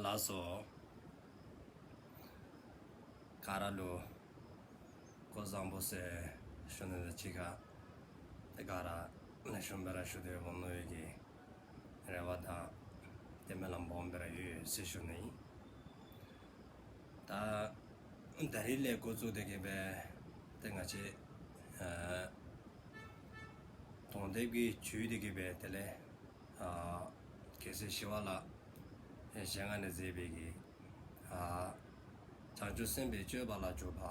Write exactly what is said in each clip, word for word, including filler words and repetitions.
ལགས་སོ། ག་ར་ལུ་སྐུ་གཟུགས་བཟང་པོ་ཟེར་ཞུ་ནི་དང་གཅིག་ཁར་ཏེ་ག་ར་ལེགས་ཤོམ་སྦེ་ར་བཞུགས་ཏེ་འོང་ནི་ཡོད་ཀྱི་རེ་བ་དང་ཏེ་སྨོན་ལམ་སྦོམ་སྦེ་ར་ཡོད་ཟེར་ཞུ་ནི་ཨིན། ད་ད་རིས་ལས་འགོ་བཙུགས་ཏེ་གི་སྦེ་ཏེ་ང་བཅས་ཨ་གདོང་དེབ་ཀྱི་བརྒྱུད་དེ་གི་སྦེ་དེ་ལས་ཨ་རྒྱལ་སྲས་ཞི་བ་ལྷ་ཞལ་སྔ་ནས་མཛད་པའི་གི་ཨ་བྱང་ཆུབ་སེམས་དཔའི་སྤྱོད་པ་ལ་འཇུག་པ་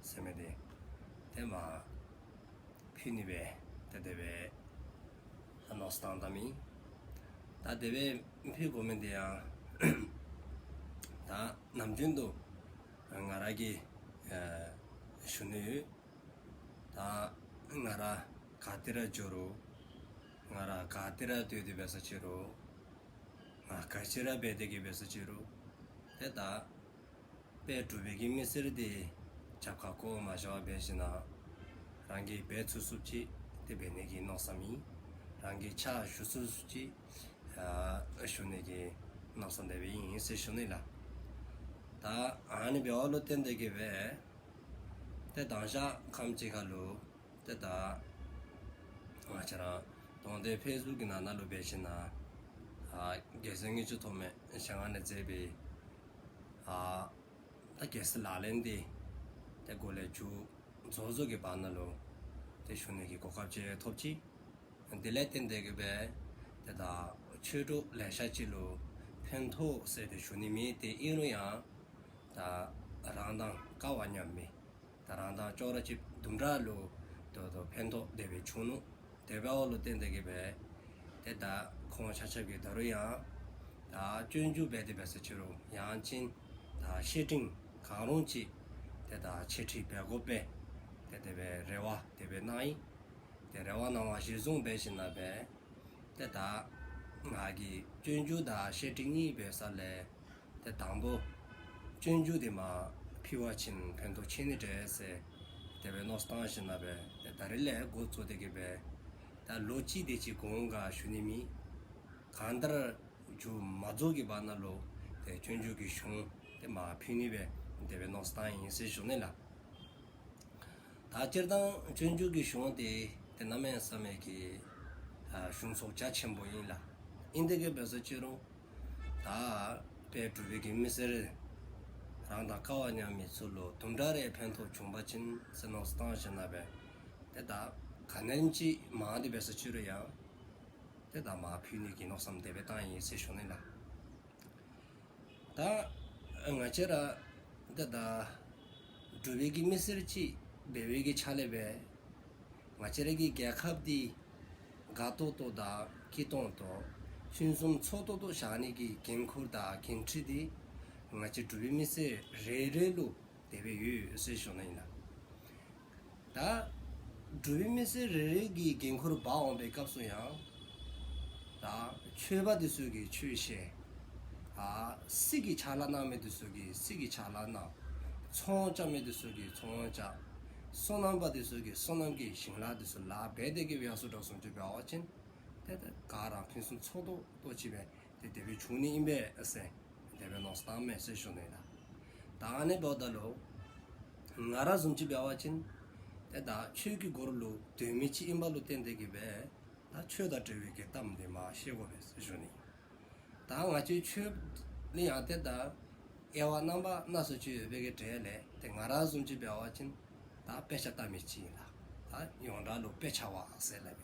ཟེར་མི་འདི་ཏེ་མར་ཕུལ་ནི་སྦེ་ཏེ་དེ་སྦེ་མནོ་བསམ་བཏང་བཏངམ་ཨིན། ད་དེ་སྦེ་ཕུལ་དགོ་མི་འདི་ཡང་ད་ནམ་རྒྱུན་དུ་ང་ར་གིས་ཨ་ཞུ་ནི་ཡོད། ད་ང་ར་ག་ཏེ་ར་འགྱོ་རུང་ང་ར་ག་ཏེ་ར་སྡོད་དེ་འབད་ས་ཅི་རུང་ང་ག་ཅི་ར་འབད་དེ་གི་འབད་ས་ཅི་རུང་ཏེ་ད་དཔལ་འབྲུག་པའི་གི་མི་སེར་འདི་རྒྱབ་ཁར་བཀོ་མ་བཞག་པར་འབད་ཞིན་ན་རང་གིས་འབད་ཚུགས་ཚུགསཔ་ཅིག་ཏེ་འབད་ནི་གི་མནོ་བསམ་ཨིན། རང་གིས་ཕྱག་ཞུ་ཚུགས་ཚུགསཔ་ཅིག་ཨ་ཞུ་ནི་གི་མནོ་བསམ་དེ་སྦེ་ཨིན་ཟེར་ཞུ་ནི་ལགས། ད་ཨ་ནི་འབདཝ་ལུ་བརྟེན་ཏེ་གི་སྦེ་ཏེ་དང་ཞག་ཁམས་ཅིག་ཁར་ལུ་ཏེ་ད་ང་བཅས་ར་གདོང་དེབ་ཕེསི་བུཀ་གི་ནང་ན་ལུ་འབད་ཞིན་ན་ཨ་རྒྱལ་སྲས་དངུལ་ཆུ་ཐོགས་མེད་ཞལ་སྔ་ནས་མཛད་པའི་ཨ་ད་རྒྱལ་སྲས་ལག་ལེན་འདི་ཏེ་འགོ་ལས་མཇུག་རྫོགས་རྫོགས་ཀྱི་བར་ན་ལུ་ཏེ་ཞུ་ནི་གི་གོ་སྐབས་ཅིག་ཐོབ་ཅི། དེ་ལས་བརྟེན་ཏེ་གི་སྦེ་ཏེ་ད་ཆོས་གྲོགས་ལེ་ཤ་ཅིག་ལུ་ཕན་ཐོགས་ཟེར་ཏེ་ཞུ་ནི་མེད། ཏེ་ཨིན་རུང་ཡང་ད་རང་དང་སྐལ་བ་མཉམ་མི་ད་རང་དང་ཅོག་ར་གཅིག་དུམ་གྲ་ལུ་ཏེ་ད་ཕན་ཐོགས་དེ་སྦེ་བྱུང་ནུག། དེ་འབདཝ་ལུ་བརྟེན་ཏེ་གི་སྦེ་ཏེ་ད་ཁོང་ཆ་ཁྱབ་ཀྱིས་ད་རུང་ཡང་ད་སྤྱོད་འཇུག་འབད་དེ་འབད་ས་ཅི་རུང་ཡང་ཅིན་ད་བཤེས་སྤྲིང་གང་རུང་ཅིག་ཏེ་ད་འཆད་ཁྲིད་འབད་དགོ་པས་ཏེ་དེ་སྦེ་རེ་བ་དེ་སྦེ་གནང་ཡི། ཏེ་རེ་བ་གནང་བ་གཞིར་བཟུང་འབད་ཞིན་ན་སྦེ་ཏེ་ད་ང་གིས་སྤྱོད་འཇུག་དང་བཤེས་སྤྲིང་གཉིས་འབད་ས་ལས་ཏེ་དང་པོ་སྤྱོད་འཇུག་འདི་མར་ཕུལ་བ་ཅིན་ཕན་ཐོགས་ཆེ་ནི་འདྲས་ཟེར་དེ་སྦེ་མནོ་བསམ་བཏང་ཞིན་ན་སྦེ་ཏེ་ད་རིས་ལས་འགོ་བཙུགས་ཏེ་གི་སྦེ་ད་ལོ་གཅིག་དེ་ཅིག་གོང་ག་ཞུ་ནི་མེད། གང་ལྟར་མཇུག་མ་རྫོགས་ཀྱི་བར་ན་ལུ་ཏེ་སྤྱོད་འཇུག་གི་གཞུང་འདི་མར་ཕུལ་ནི་སྦེ་དེ་སྦེ་མནོ་བསམ་བཏང་ཡི་ཟེར་ཞུ་ནི་ལགས། ད་སྤྱིར་བཏང་སྤྱོད་འཇུག་གི་གཞུང་འདི་ཏེ་གནམ་མེད་ས་མེད་ཀྱི་ཨ་གཞུང་ཚོགས་རྒྱ་ཆེན་པོ་ཨིན་ལགས། ཨིན་ཏེ་གི་འབད་ས་ཅི་རུང་ད་དཔལ་འབྲུག་པའི་གི་མི་སེར་རང་དང་སྐལ་བ་མཉམ་མི་ཚུ་ལུ་དུམ་གྲ་རེ་ཕན་ཐོགས་བྱུང་པ་ཅིན་ཟེར་མནོ་བསམ་བཏང་ཞིན་ན་སྦེ་ཏེ་ད་ག་ནེམ་ཅིག་མང་སྟེ་འབད་ས་ཅི་རུང་ཡང་ཏེ་ད་མར་ཕུལ་ནི་གི་མནོ་བསམ་དེ་སྦེ་བཏང་ཡི་ཟེར་ཞུ་ནི་ལགས། ད་ང་བཅས་ར་ད་ད་འབྲུག་པའི་གི་མི་སེར་ཅིག་འབད་བའི་གི་ཆ་ལས་སྦེ་ང་བཅས་ར་གི་རྒྱལ་ཁབ་འདི་དགའ་ཏོག་ཏོ་དང་སྐྱིད་ཏོང་ཏོ་ཕུན་སུམ་ཚོགས་ཏོག་ཏོ་བཞག་ནི་གི་འགན་ཁུར་དང་འགན་འཁྲི་འདི་ང་བཅས་འབྲུག་པའི་མི་སེར་རེ་རེ་ལུ་དེ་སྦེ་ཡོད་ཟེར་ཞུ་ནི་ཨིན་ལགས། ད་འབྲུག་པའི་མི་སེར་རེ་རེ་གི་འགན་ཁུར་འབག་འོང་པའི་སྐབས་སུ་ཡང་ད་ཆོསཔ་འདི་ཚུ་གིས་ཆོས་བཤད། ཨ་སྲིད་ཀྱི་ཕྱག་ལཱ་གནང་མི་འདི་ཚུ་གིས་སྲིད་ཀྱི་ཕྱག་ལཱ་གནང་། ཚོང་རྐྱབ་མི་འདི་ཚུ་གིས་ཚོང་རྐྱབ། སོ་ནམ་པ་འདི་ཚུ་གིས་སོ་ནམ་གྱི་ཞིང་ལཱ་འདི་ཚུ་ལཱ་འབད་དེ་གི་སྦེ་ཡར་སོ་དྲག་བཟུམ་ཅིག་འབད་བ་ཅིན་ཏེ་ད་ག་ར་ཕུན་སུམ་ཚོགས་ཏོག་ཏོ་ཅིག་སྦེ་ཏེ་དེ་སྦེ་བྱུང་ནི་ཨིན་པས་ཟེར་དེ་སྦེ་མནོ་བསམ་བཏངམ་མས་ཟེར་ཞུ་ནི་ལགས། ད་ཨ་ནི་འབདཝ་ད་ལུ་ང་ར་བཟུམ་ཅིག་འབད་བ་ཅིན་ཏེ་ད་ཆོས་ཀྱི་སྒོ་ལུ་སྡོད་མི་ཅིག་ཨིནམ་ལུ་བརྟེན་ཏེ་གི་སྦེ་ད་ཆོས་དང་འབྲེལ་བའི་གི་གཏམ་འདི་མར་བཤད་དགོ་པས་ཟེར་ཞུ་ནི། ད་ང་བཅས་ཆོས་ལུ་ཡང་ཏེ་ད་དབྱེ་བ་རྣམ་པ་སྣ་ཚོགས་ཅིག་ཡོད་པའི་གི་གྲས་ལས་ཏེ་ང་ར་བཟུམ་ཅིག་འབད་བ་ཅིན་ད་དཔེ་ཆ་ལྟ་མི་ཅིག་ཨིན་ལགས། ད་ཡོངས་གྲགས་ལུ་དཔེ་ཆ་བ་ཟེར་སླབ་ཨིན།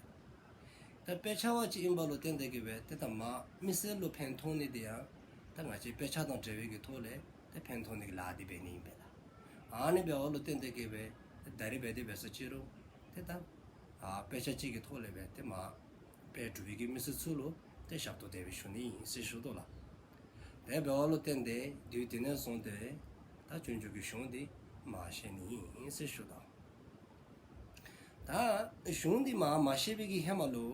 ད་དཔེ་ཆ་བ་ཅིག་ཨིནམ་ལུ་བརྟེན་ཏེ་གི་སྦེ་ཏེ་ད་མར་མི་སེར་ལུ་ཕན་ཐོགས་ནི་འདི་ཡང་ད་ང་བཅས་དཔེ་ཆ་དང་འབྲེལ་བའི་གི་ཐོག་ལས་ཏེ་ཕན་ཐོགས་ནི་གི་ལཱ་འདི་འབད་ནི་ཨིན་པས་ལགས། ཨ་ནི་འབདཝ་ལུ་བརྟེན་ཏེ་གི་སྦེ་ཏེ་ད་རིས་འབད་དེ་འབད་ས་ཅི་རུང་ཏེ་ད་ཨ་དཔེ་ཆ་ཅིག་གི་ཐོག་ལས་སྦེ་ཏེ་མར་དཔལ་འབྲུག་པའི་གི་མི་སེར་ཚུ་ལུ་ཏེ་ཞབས་ཏོག་དེ་སྦེ་ཞུ་ནི་ཨིན་ཟེར་ཞུ་དོ་ལགས། དེ་འབདཝ་ལུ་བརྟེན་ཏེ་དུས་དེ་ནས་བཟུང་སྟེ་ད་སྤྱོད་འཇུག་གི་གཞུང་འདི་མར་བཤད་ནི་ཨིན་ཟེར་ཞུ་དོ། ད་གཞུང་འདི་མར་མ་བཤད་པའི་གི་ཧེ་མ་ལུ་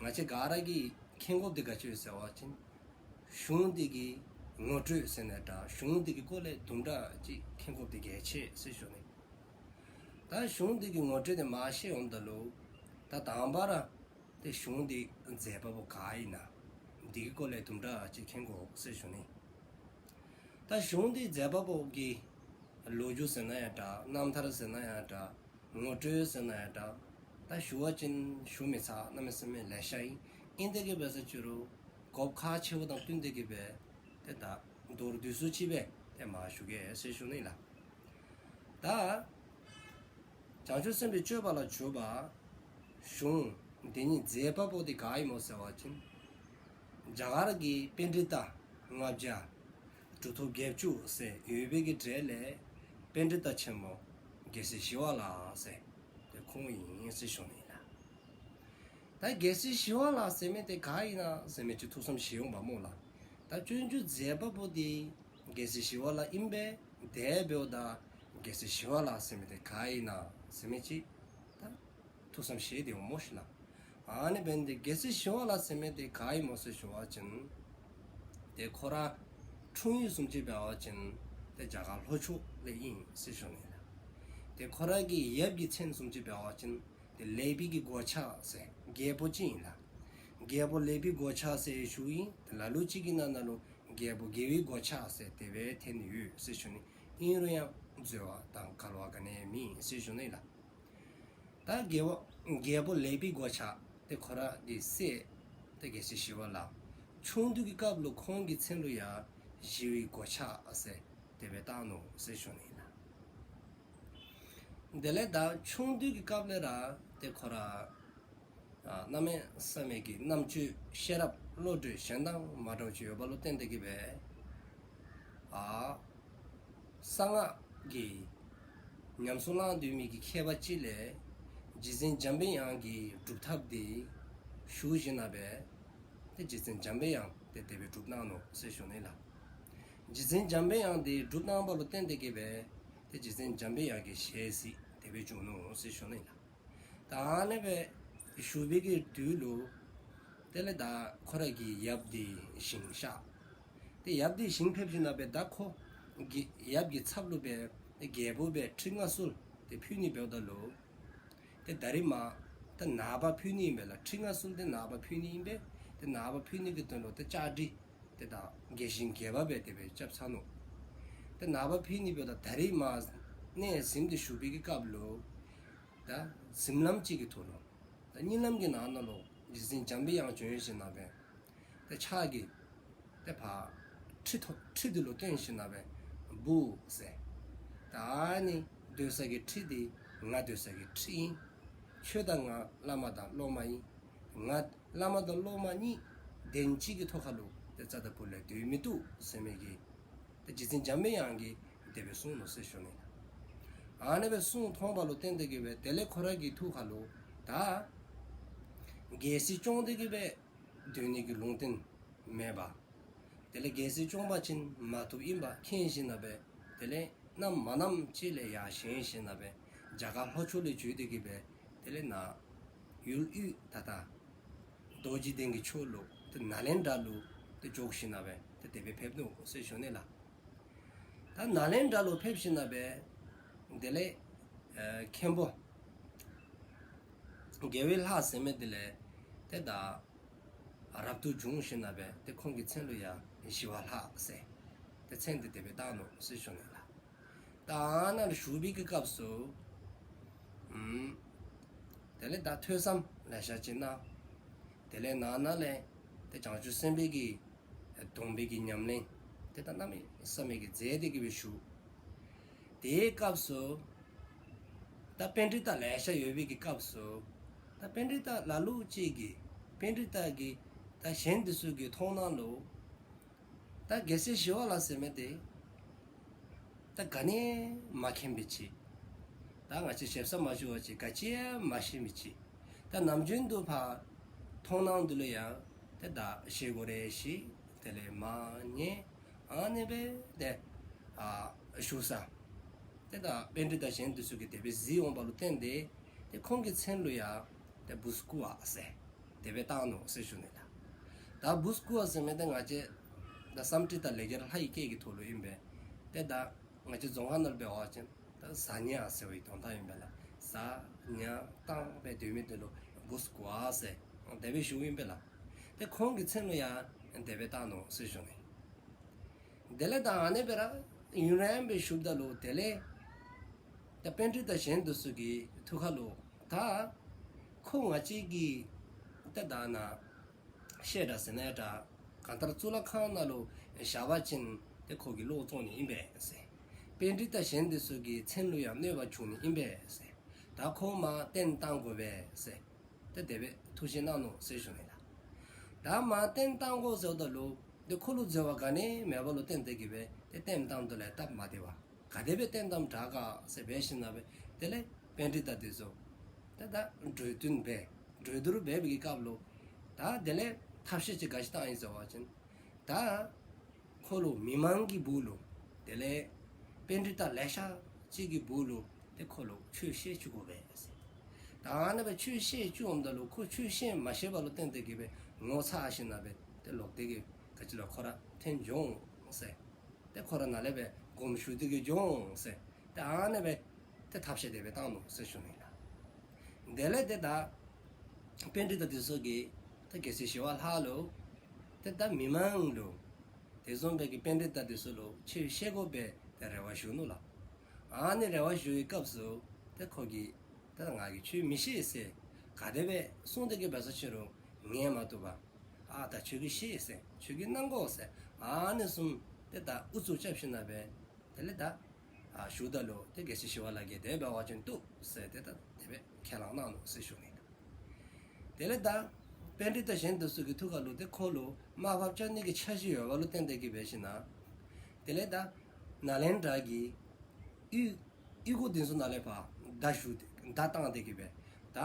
ང་བཅས་ག་ར་གིས་མཁྱེན་དགོཔ་འདི་ག་ཅི་ཡོད་ཟེར་བ་ཅིན་གཞུང་འདི་གི་ངོ་སྤྲོད་ཟེར་ནི་དང་གཞུང་འདི་གི་སྐོར་ལས་དུམ་གྲ་ཅིག་མཁྱེན་དགོཔ་འདི་གལ་ཆེ་ཟེར་ཞུ་ནི། ད་གཞུང་འདི་གི་ངོ་སྤྲོད་འདི་མར་བཤད་འོངམ་ད་ལུ་ད་དང་པ་ར་ཏེ་གཞུང་འདི་མཛད་པ་པོ་ག་ཨིན་ན། འདི་གི་སྐོར་ལས་དུམ་གྲ་ཅིག་མཁྱེན་དགོ་ཟེར་ཞུ་ནི། ད་གཞུང་འདི་མཛད་པ་པོ་གི་ལོ་རྒྱུས་ཟེར་ན་ཡང་འདྲ། རྣམ་ཐར་ཟེར་ན་ཡང་འདྲ། ངོ་སྤྲོད་ཟེར་ན་ཡང་འདྲ། ད་ཞུ་བ་ཅིན་ཞུ་མི་ཚར། གནམ་མེད་ས་མེད་ལེ་ཤ་ཨིན། ཨིན་དེ་གིས་འབད་ས་ཅི་རུང་དགོཔ་ཁག་ཆེ་བ་དང་བསྟུན་དེ་གིས་འབད་ཏེ་ད་མདོར་བསྡུས་སུ་ཅིག་སྦེ་ཏེ་མ་ཞུ་གེ་ཟེར་ཞུ་ནི་ལགས། ད་བྱང་ཆུབ་སེམས་དཔའི་སྤྱོད་པ་ལ་འཇུག་པ་གཞུང་འདི་ཉིད་མཛད་པ་པོ་འདི་ག་ཨིན་མོ་ཟེར་བ་ཅིན་རྒྱ་གར་གྱི་པཎྜི་ཏ་ལྔ་བརྒྱ་གྲུབ་ཐོབ་བརྒྱད་ཅུ་ཟེར་ཡོད་པའི་གི་གྲས་ལས་པཎྜི་ཏ་ཆེན་མོ་རྒྱལ་སྲས་ཞི་བ་ལྷ་ཟེར་ཏེ་ཁོང་ཨིན་ཟེར་ཞུ་ནི་ལགས། ད་རྒྱལ་སྲས་ཞི་བ་ལྷ་ཟེར་མི་འདི་ག་ཨིན་ན་ཟེར་མི་ཅིག་ཐུགས་བསམ་བཞེས་འོང་པ་སྨོ་ལགས། ད་སྤྱོད་འཇུག་མཛད་པ་པོ་འདི་རྒྱལ་སྲས་ཞི་བ་ལྷ་ཨིན་པས། དེ་འབདཝ་ད་རྒྱལ་སྲས་ཞི་བ་ལྷ་ཟེར་མི་འདི་ག་ཨིན་ན་ཟེར་མི་ཅིག་ད་ཐུགས་བསམ་བཞེས་ཏེ་འོང་སྨོ་ཤིག་ལགས། ཨ་ནི་འབདཝ་ད་རྒྱལ་སྲས་ཞི་བ་ལྷ་ཟེར་མི་འདི་ག་ཨིན་མོ་ཟེར་ཞུ་བ་ཅིན་ཏེ་ཁོ་ར་འཁྲུངས་ཡུལ་བཟུམ་ཅིག་འབད་བ་ཅིན་ཏེ་རྒྱ་གར་ལྷོ་ཕྱོགས་ལས་ཨིན་ཟེར་ཞུ་ནི་ལགས། ཏེ་ཁོ་ར་གི་ཡབ་ཀྱི་མཚན་བཟུམ་ཅིག་འབད་བ་ཅིན་ཏེ་ལེགས་པའི་གི་གོ་ཆ་ཟེར་རྒྱལ་པོ་ཅིག་ཨིན་ལགས། རྒྱལ་པོ་ལེགས་པའི་གོ་ཆ་ཟེར་ཞུཝ་ཨིན། ཏེ་ལ་ལུ་ཅིག་གི་ནང་ན་ལུ་རྒྱལ་པོ་དགེ་བའི་གོ་ཆ་ཟེར་དེ་སྦེ་ཐོན་ནི་ཡོད་ཟེར་ཞུ་ནི། ཨིན་རུང་ཡང་འཛོལ་བ་དང་འགལ་བ་ག་ནི་ཡང་མེད་ཟེར་ཞུ་ནི་ལགས། ད་རྒྱལ་པོ་རྒྱལ་པོ་ལེགས་པའི་གོ་ཆ་ཏེ་ཁོ་ར་གི་སྲས་ཏེ་རྒྱལ་སྲས་ཞི་བ་ལྷ། ཆུང་དུས་ཀྱི་སྐབས་ལུ་ཁོང་གི་མཚན་ལུ་ཡང་ཞི་བའི་གོ་ཆ་ཟེར་དེ་སྦེ་བཏགས་ནུག་ཟེར་ཞུ་ནི་ལགས། དེ་ལས་ད་ཆུང་དུས་ཀྱི་སྐབས་ལས་ར་ཏེ་ཁོ་ར་ཨ་གནམ་མེད་ས་མེད་ཀྱི་རྣམ་དཔྱོད་ཤེས་རབ་བློ་གྲོས་གཞན་དང་མ་འདྲཝ་ཅིག་ཡོད་པ་ལུ་བརྟེན་ཏེ་གིས་འབད་ཨ་གསང་སྔགས་ཀྱི་ཉམས་སུ་བླངས་སྡོད་མི་གི་མཁས་པ་ཅིག་ལས་རྗེ་བཙུན་འཇམ་པའི་དབྱངས་ཀྱི་སྒྲུབ་ཐབས་འདི་ཞུ་ཞིནམ་ལས་ཏེ་རྗེ་བཙུན་འཇམ་པའི་དབྱངས་ཏེ་དེ་སྦེ་སྒྲུབ་གནང་ནུག་ཟེར་ཞུ་ནི་ལགས། རྗེ་བཙུན་འཇམ་པའི་དབྱངས་འདི་སྒྲུབ་གནང་བ་ལུ་བརྟེན་ཏེ་གིས་འབད་ཏེ་རྗེ་བཙུན་འཇམ་པའི་དབྱངས་ཀྱི་ཞལ་གཟིགས་དེ་སྦེ་བྱུང་ནུག་ཟེར་ཞུ་ནི་ལགས། ད་ཨ་ནི་སྦེ་བཞུགས་པའི་གི་དུས་ལུ་དེ་ལས་ད་ཁོ་ར་གི་ཡབ་འདི་ཞིང་གཤེགས། ཏེ་ཡབ་འདི་ཞིང་ཕེབས་ཞིནམ་ལས་ད་ཁོ་གི་ཡབ་ཀྱི་ཚབ་ལུ་སྦེ་ཏེ་རྒྱལ་པོ་སྦེ་ཁྲི་མངའ་གསོལ་ཏེ་ཕུལ་ནི་འབདཝ་ད་ལུ་ཏེ་ད་རིས་མ་ད་ནངས་པ་ཕུལ་ནི་ཨིན་པས་ལགས། ཁྲི་མངའ་གསོལ་ཏེ་ནངས་པ་ཕུལ་ནི་ཨིན་པས། ཏེ་ནངས་པ་ཕུལ་ནི་གི་དོན་ལུ་ཏེ་བཅའ་སྒྲིག་ཏེ་ད་རྒྱས་ཤིང་རྒྱས་པ་སྦེ་དེ་སྦེ་རྐྱབ་ཚར་ནུག། ཏེ་ནངས་པ་ཕུལ་ནི་འབདཝ་ད་ད་རིས་མ་གནས་གཟིམས་ཏེ་བཞུགས་པའི་གི་སྐབས་ལུ་ད་གཟིམ་ལམ་ཅིག་གི་ཐོག་ལུ་ད་གཉིད་ལམ་གྱི་ནང་ན་ལུ་རྗེ་བཙུན་འཇམ་པའི་དབྱངས་བྱོན་ཞིནམ་ལས་ཏེ་ཕྱག་གིས་ཏེ་ཕར་ཁྲི་ཐོག་ཁྲི་འདི་ལུ་བསྟན་ཞིནམ་ལས་བུ་ཟེར། ད་ཨ་ནི་སྡོད་ས་གི་ཁྲི་འདི་ང་སྡོད་ས་གི་ཁྲི་ཨིན། ཁྱོད་དང་ང་བླ་མ་དང་སློབ་མ་ཨིན། ང་བླ་མ་དང་སློབ་མ་གཉིས་གདན་གཅིག་གི་ཐོག་ཁ་ལུ་ཏེ་རྩ་ད་པུ་ལས་སྡོད་མི་བཏུབ་ཟེར་མི་གི་ཏེ་རྗེ་བཙུན་འཇམ་པའི་དབྱངས་ཀྱིས་དེ་སྦེ་གསུངས་ནུག་ཟེར་ཞུ་ནི། ཨ་ནི་སྦེ་གསུངས་ཐོན་པ་ལུ་བརྟེན་ཏེ་གིས་འབད་དེ་ལས་ཁོ་ར་གི་ཐུགས་ཁ་ལུ་ད་རྒྱལ་སྲིད་སྐྱོང་སྟེ་གིས་འབད་སྡོད་ནི་གི་ལུང་བསྟན་མེད་པ། དེ་ལས་རྒྱལ་སྲིད་སྐྱོང་པ་ཅིན་མ་བཏུབ་ཨིན་པ་མཁྱེན་ཞིནམ་ལས་དེ་ལས་གནམ་མ་གནམ་ཅིག་ལས་ཡར་བཞེངས་ཞིནམ་ལས་རྒྱ་གར་ལྷོ་ཕྱོགས་ལས་བྱོན་ཏེ་གིས་འབད་དེ་ལས་ནཱ་ཡུལ་དབུས་ད་ལྟ་རྡོ་རྗེ་གདན་གྱི་ཕྱོགས་ལུ་ཏེ་ནཱ་ལེནྡྲ་ལུ་ཏེ་འགྱོ་ཞིནམ་ལས་ཏེ་དེ་སྦེ་ཕེབས་ནུག་ཟེར་ཞུ་ནི་ལགས། ད་ནཱ་ལེནྡྲ་ལུ་ཕེབས་ཞིནམ་ལས་དེ་ལས་ཨེ་མཁན་པོ་རྒྱལ་བའི་ལྷ་ཟེར་མི་དེ་ལས་ཏེ་ད་རབ་ཏུ་བྱུང་ཞིནམ་ལས་ཏེ་ཁོང་གི་མཚན་ལུ་ཡང་ཞི་བ་ལྷ་ཟེར་ཏེ་མཚན་དེ་དེ་སྦེ་བཏགས་ནུག་ཟེར་ཞུ་ནི་ལགས། ད་ནཱ་ལུ་བཞུགས་པའི་གི་སྐབས་སུ་ཨམ་དེ་ལས་ད་ཐོས་བསམ་ལེ་ཤ་ཅིག་གནང་། དེ་ལས་ནང་ན་ལས་ཏེ་བྱང་ཆུབ་སེམས་དཔའི་གི་སྡོམ་པའི་གི་ཉམས་ལེན་ཏེ་ད་གནམ་མེད་ས་མེད་ཀྱི་མཛད་དེ་གིས་སྦེ་བཞུགས། དེའི་སྐབས་སུ་ད་པཎྜི་ཏ་ལེ་ཤ་ཡོད་པའི་གི་སྐབས་སུ་ད་པཎྜི་ཏ་ལ་ལུ་ཅིག་གིས་པཎྜི་ཏ་གིས་ད་གཞན་དེ་ཚུ་གི་མཐོང་སྣང་ལུ་ད་རྒྱལ་སྲས་ཞི་བ་ལྷ་ཟེར་མི་དེ་ད་ག་ནི་མ་མཁྱེན་པའི་ཅིག། ད་ང་བཅས་ཞེ་ས་མ་ཞུ་བ་ཅིན་ག་ཅི་ཡང་མ་ཤེས་མི་ཅིག། ད་ནམ་རྒྱུན་དུ་ཕར་མཐོང་སྣང་དེ་ལུ་ཡང་ཏེ་ད་ཤེས་དགོ་རེ་ཤེས། དེ་ལས་མ་ཉན། ཨ་ནི་སྦེ་ཏེ་ཨ་བཞུགས་ས་ཏེ་ད་པཎྜི་ཏ་གཞན་དེ་ཚུ་གིས་དེ་སྦེ་གཟིགས་འོང་པ་ལུ་བརྟེན་ཏེ་ཏེ་ཁོང་གི་མཚན་ལུ་ཡང་ཏེ་བུ་སྐུ་བ་ཟེར་དེ་སྦེ་བཏགས་ནུག་ཟེར་ཞུ་ནི་ལགས། ད་བུ་སྐུ་བ་ཟེར་མི་དེ་ང་བཅས་ད་སཾསྐྲྀཏ་ལེགས་སྦྱར་ལྷ་ཡི་སྐད་ཀྱི་ཐོག་ལུ་ཨིན་པས། ཏེ་ད་ང་བཅས་རྫོང་ཁ་ནང་ལུ་འབད་བ་ཅིན་ད་བཟའ་ཉལ་ཟེར་བའི་དོན་དག་ཨིན་པས་ལགས། བཟའ་ཉལ་བཏང་སྦེ་སྡོད་མི་དེ་ལུ་བུ་སྐུ་བ་ཟེར་དེ་སྦེ་ཞུཝ་ཨིན་པས་ལགས། ཏེ་ཁོང་གི་མཚན་ལུ་ཡང་དེ་སྦེ་བཏགས་ནུག་ཟེར་ཞུ་ནི། དེ་ལས་ད་ཨ་ནི་སྦེ་ར་ཡུན་རིངམོ་སྦེ་བཞུགསཔ་ད་ལུ་དེ་ལས་ད་པཎྜི་ཏ་གཞན་དེ་ཚུ་གི་ཐུགས་ཁ་ལུ་ད་ཁོ་ང་བཅས་ཀྱིས་ད་ད་ནཱ་བཤད་གྲྭ་ཟེར་ན་ཡང་འདྲ། གང་ལྟར་གཙུག་ལག་ཁང་ནང་ལུ་བཞག་པ་ཅིན་ཏེ་ཁོ་གིས་ལོག་བཙོང་ནི་ཨིན་པས་ཟེར། པཎྜི་ཏ་གཞན་དེ་ཚུ་གི་མཚན་ལུ་ཡང་གནོད་པ་འབྱུང་ནི་ཨིན་པས་ཟེར། ད་ཁོ་མར་བཏོན་བཏང་དགོ་པས་ཟེར། ཏེ་དེ་སྦེ་ཐུགས་བཞེད་གནང་ནུག་ཟེར་ཞུ་ནི་ལགས། ད་མར་བཏོན་བཏང་དགོ་ཟེརཝ་ད་ལུ་ཏེ་ཁོ་ལུ་འཛོལ་བ་ག་ནི་མེད་པ་ལུ་བརྟེན་ཏེ་གིས་སྦེ་ཏེ་བཏོན་བཏངམ་ད་ལུ་སྟབས་མ་བདེ་བ། ག་དེ་སྦེ་བཏོན་བཏངམ་དྲག་ག་ཟེར་འབད་ཞིནམ་ལས་དེ་ལས་པཎྜི་ཏ་དེ་ཚུ་ད་ད་གྲོས་བསྟུན་འབད་གྲོས་བསྡུར་འབད་བའི་སྐབས་ལུ་ད་དེ་ལས་ཐབས་ཤེས་ཅིག་ག་ཅི་བཏང་ཡི་ཟེར་བ་ཅིན་ད་ཁོ་ལུ་མི་མང་གི་སྦུག་ལུ་དེ་ལས་པཎྜི་ཏ་ལེ་ཤ་ཅིག་གི་སྦུག་ལུ་ཏེ་ཁོ་ལུ་ཆོས་བཤད་བཅུག་དགོ་པས་ཟེར། ད་ཨ་ནི་སྦེ་ཆོས་བཤད་བཅུགཔ་ད་ལུ་ཁོ་ཆོས་བཤད་མ་ཤེས་པ་ལུ་བརྟེན་ཏེ་གིས་སྦེ་ངོ་ཚ་ཞིནམ་ལས་ཏེ་ལོག་སྟེ་གིས་ག་ཅི་ལོ་ཁོ་ར་འཐོན་འགྱོ་འོང་ཟེར། ཏེ་ཁོ་ར་ནཱ་ལས་སྦེ་དགོངསམ་ཞུ་སྟེ་གིས་འགྱོ་འོང་ཟེར། ཏེ་ཨ་ནི་སྦེ་ཏེ་ཐབས་ཤེས་དེ་སྦེ་བཏང་ནུག་ཟེར་ཞུ་ནི་ལགས། དེ་ལས་ཏེ་ད་པཎྜི་ཏ་དེ་ཚུ་གིས་ད་རྒྱལ་སྲས་ཞི་བ་ལྷ་ལུ་ཏེ་ད་མི་མང་ལུ་དེ་བཟུམ་སྦེ་གི་པཎྜི་ཏ་དེ་ཚུ་ལུ་ཆོས་བཤད་དགོ་པའི་ཏེ་རེ་བ་ཞུ་ནུག་ལགས། ཨ་ནི་རེ་བ་ཞུ་བའི་སྐབས་སུ་ཏེ་ཁོ་གིས་ད་ང་གིས་ཆོས་མི་ཤེས་ཟེར་ག་དེ་སྦེ་གསུངས་ཏེ་གིས་འབད་ས་ཅིག་རུང་ཉན་མ་བཏུབ་པར་ཨ་ད་ཁྱོད་ཀྱིས་ཤེས་ཟེར་ཁྱོད་ཀྱིས་གནང་དགོ་ཟེར་ཨ་ནི་བཟུམ་ཏེ་ད་ཨུ་ཚུགས་རྐྱབ་ཞིནམ་ལས་དེ་ལས་ད་ཨ་ཞུཝ་ད་ལུ་ཏེ་རྒྱལ་སྲས་ཞི་བ་ལྷ་གིས་དེ་འབད་བ་ཅིན་བཏུབ་ཟེར་ཏེ་ད་དེ་སྦེ་ཁས་བླངས་གནང་ནུག་ཟེར་ཞུ་ནི། དེ་ལས་ད་པཎྜི་ཏ་གཞན་དེ་ཚུ་གི་ཐུགས་ཁ་ལུ་ཏེ་ཁོ་ལུ་དམའ་ཕབ་རྐྱབ་ནི་གི་འཆར་གཞི་ཡོད་པ་ལུ་བརྟེན་ཏེ་གིས་འབད་ཞིནམ་ལས་དེ་ལས་ད་ནཱ་ལེནྡྲ་གི་གཡུས་གཡུས་སྒོ་དེ་ཚུ་ནང་ལས་ཕར་བརྡ་ཞུ་སྟེ་བརྡ་བཏང་སྟེ་གིས་སྦེ་ད་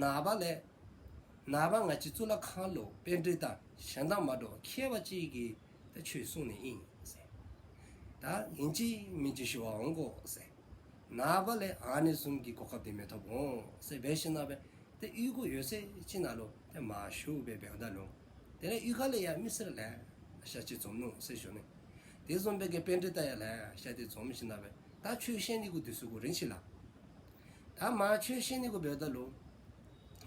ནངས་པ་ལས་ནངས་པ་ང་བཅས་གཙུག་ལག་ཁང་ལུ་པཎྜི་ཏ་གཞན་དང་མ་འདྲཝ་མཁས་པ་ཅིག་གིས་ད་ཆོས་གསུང་ནི་ཨིན་ཟེར། ད་ཨིན་ཅི་མིན་ཅི་ཞུ་བར་འོང་དགོ་ཟེར། ནངས་པ་ལས་ཨ་ནི་བཟུམ་གྱི་གོ་སྐབས་དེ་མི་ཐོབ་འོང་ཟེར་འབད་ཞིནམ་ལས་ཏེ་གཡུས་སྒོ་ཡོད་ཚད་ཅིག་ནང་ལུ་ཏེ་མར་བཞུགས་སྦེ་འབདཝ་ད་ལུ་དེ་ལས་གཡུས་ཁ་ལས་ཡང་མི་སེར་ལེ་ཤ་ཅིག་འཛོམས་ནུག་ཟེར་ཞུ་ནི། དེ་བཟུམ་སྦེ་གི་པཎྜི་ཏ་ཡང་ལེ་ཤ་ཅིག་འཛོམས་ཞིནམ་ལས་ད་ཆོས་བཤད་ནི་གུ་དུས་ཚོད་གུ་རན་ཅི་ལགས། ད་མར་ཆོས་བཤད་ནི་གུ་འབདཝ་ད་ལུ་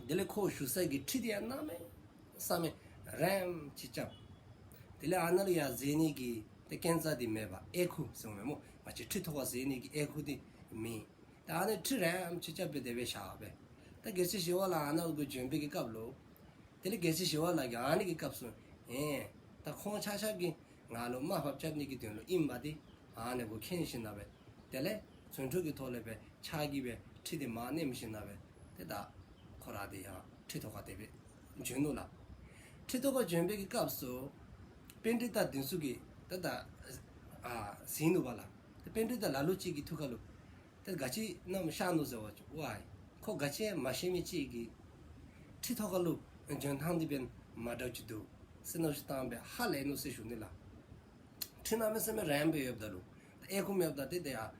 དེ་ལས་ཁོ་བཞུགས་ས་གི་ཁྲི་དེ་ཡང་གནམ་མེད་ས་མེད་རིངམོ་ཅིག་རྐྱབ། དེ་ལས་ཨ་ནཱ་ལུ་ཡང་འཛེག་ནི་གི་ཏེ་སྐས་འཛེག་དེ་མེད་པར་ཨེ་ཁུ་ཟེར་མི་སྨོ། ང་བཅས་ཁྲི་ཐོག་ཁར་འཛེག་ནི་གི་ཨེ་ཁུ་དེ་མེད། ད་ཨ་ནི་ཁྲི་རིངམོ་ཅིག་རྐྱབ་སྦེ་དེ་སྦེ་བཞག་སྦེ། ད་རྒྱལ་སྲས་ཞི་བ་ལྷ་ཨ་ནཱ་ལུ་གུ་བྱོན་པའི་གི་སྐབས་ལུ་དེ་ལས་རྒྱལ་སྲས་ཞི་བ་ལྷ་གིས་ཨ་ནི་གི་སྐབས་སུ་ཨེ་ད་ཁོང་ཆ་ཁྱབ་ཀྱིས་ང་ལུ་དམའ་ཕབ་རྐྱབ་ནི་གི་དོན་ལུ་ཨིནམ་དེ་ཨ་ནི་གུ་མཁྱེན་ཞིནམ་ལས་དེ་ལས་རྫུ་འཕྲུལ་གྱི་ཐོག་ལས་སྦེ་ཕྱག་གིས་སྦེ་ཁྲི་དེ་མར་མནེམ་ཞིནམ་ལས་ཏེ་ད་ཁོ་ར་དེ་ཡང་ཁྲི་ཐོག་ཁར་དེ་སྦེ་བྱོན་ནུག་ལགས། ཁྲི་ཐོག་ཁར་བྱོན་པའི་གི་སྐབས་སུ་པཎྜི་ཏ་དེ་ཚུ་གིས་ཏེ་ད་ཨ་གཟིགས་ནུག་པ་ལགས། ཏེ་པཎྜི་ཏ་ལ་ལུ་ཅིག་གི་ཐུགས་ཁ་ལུ་ཏེ་ག་ཅི་གནམ་ཤར་ནུག་ཟེར་བ་ཅིན་ཝའི་ཁོ་ག་ཅི་ཡང་མ་ཤེས་མི་ཅིག་གིས་ཁྲི་ཐོག་ཁ་ལུ་བྱོན་ཐངས་དེ་འབདན་མ་འདྲཝ་ཅིག་འདུག་ཟེར་མནོ་བསམ་བཏང་སྦེ་ཧ་ལས་ནུག་ཟེར་ཞུ་ནི་ལགས། ཁྲི་གནམ་མེད་ས་མེད་རིངམོ་སྦེ་ཡོདཔ་ད་ལུ་ད་ཨེ་ཁུ་མེདཔ་ད་ཏེ་དེ་ཡང་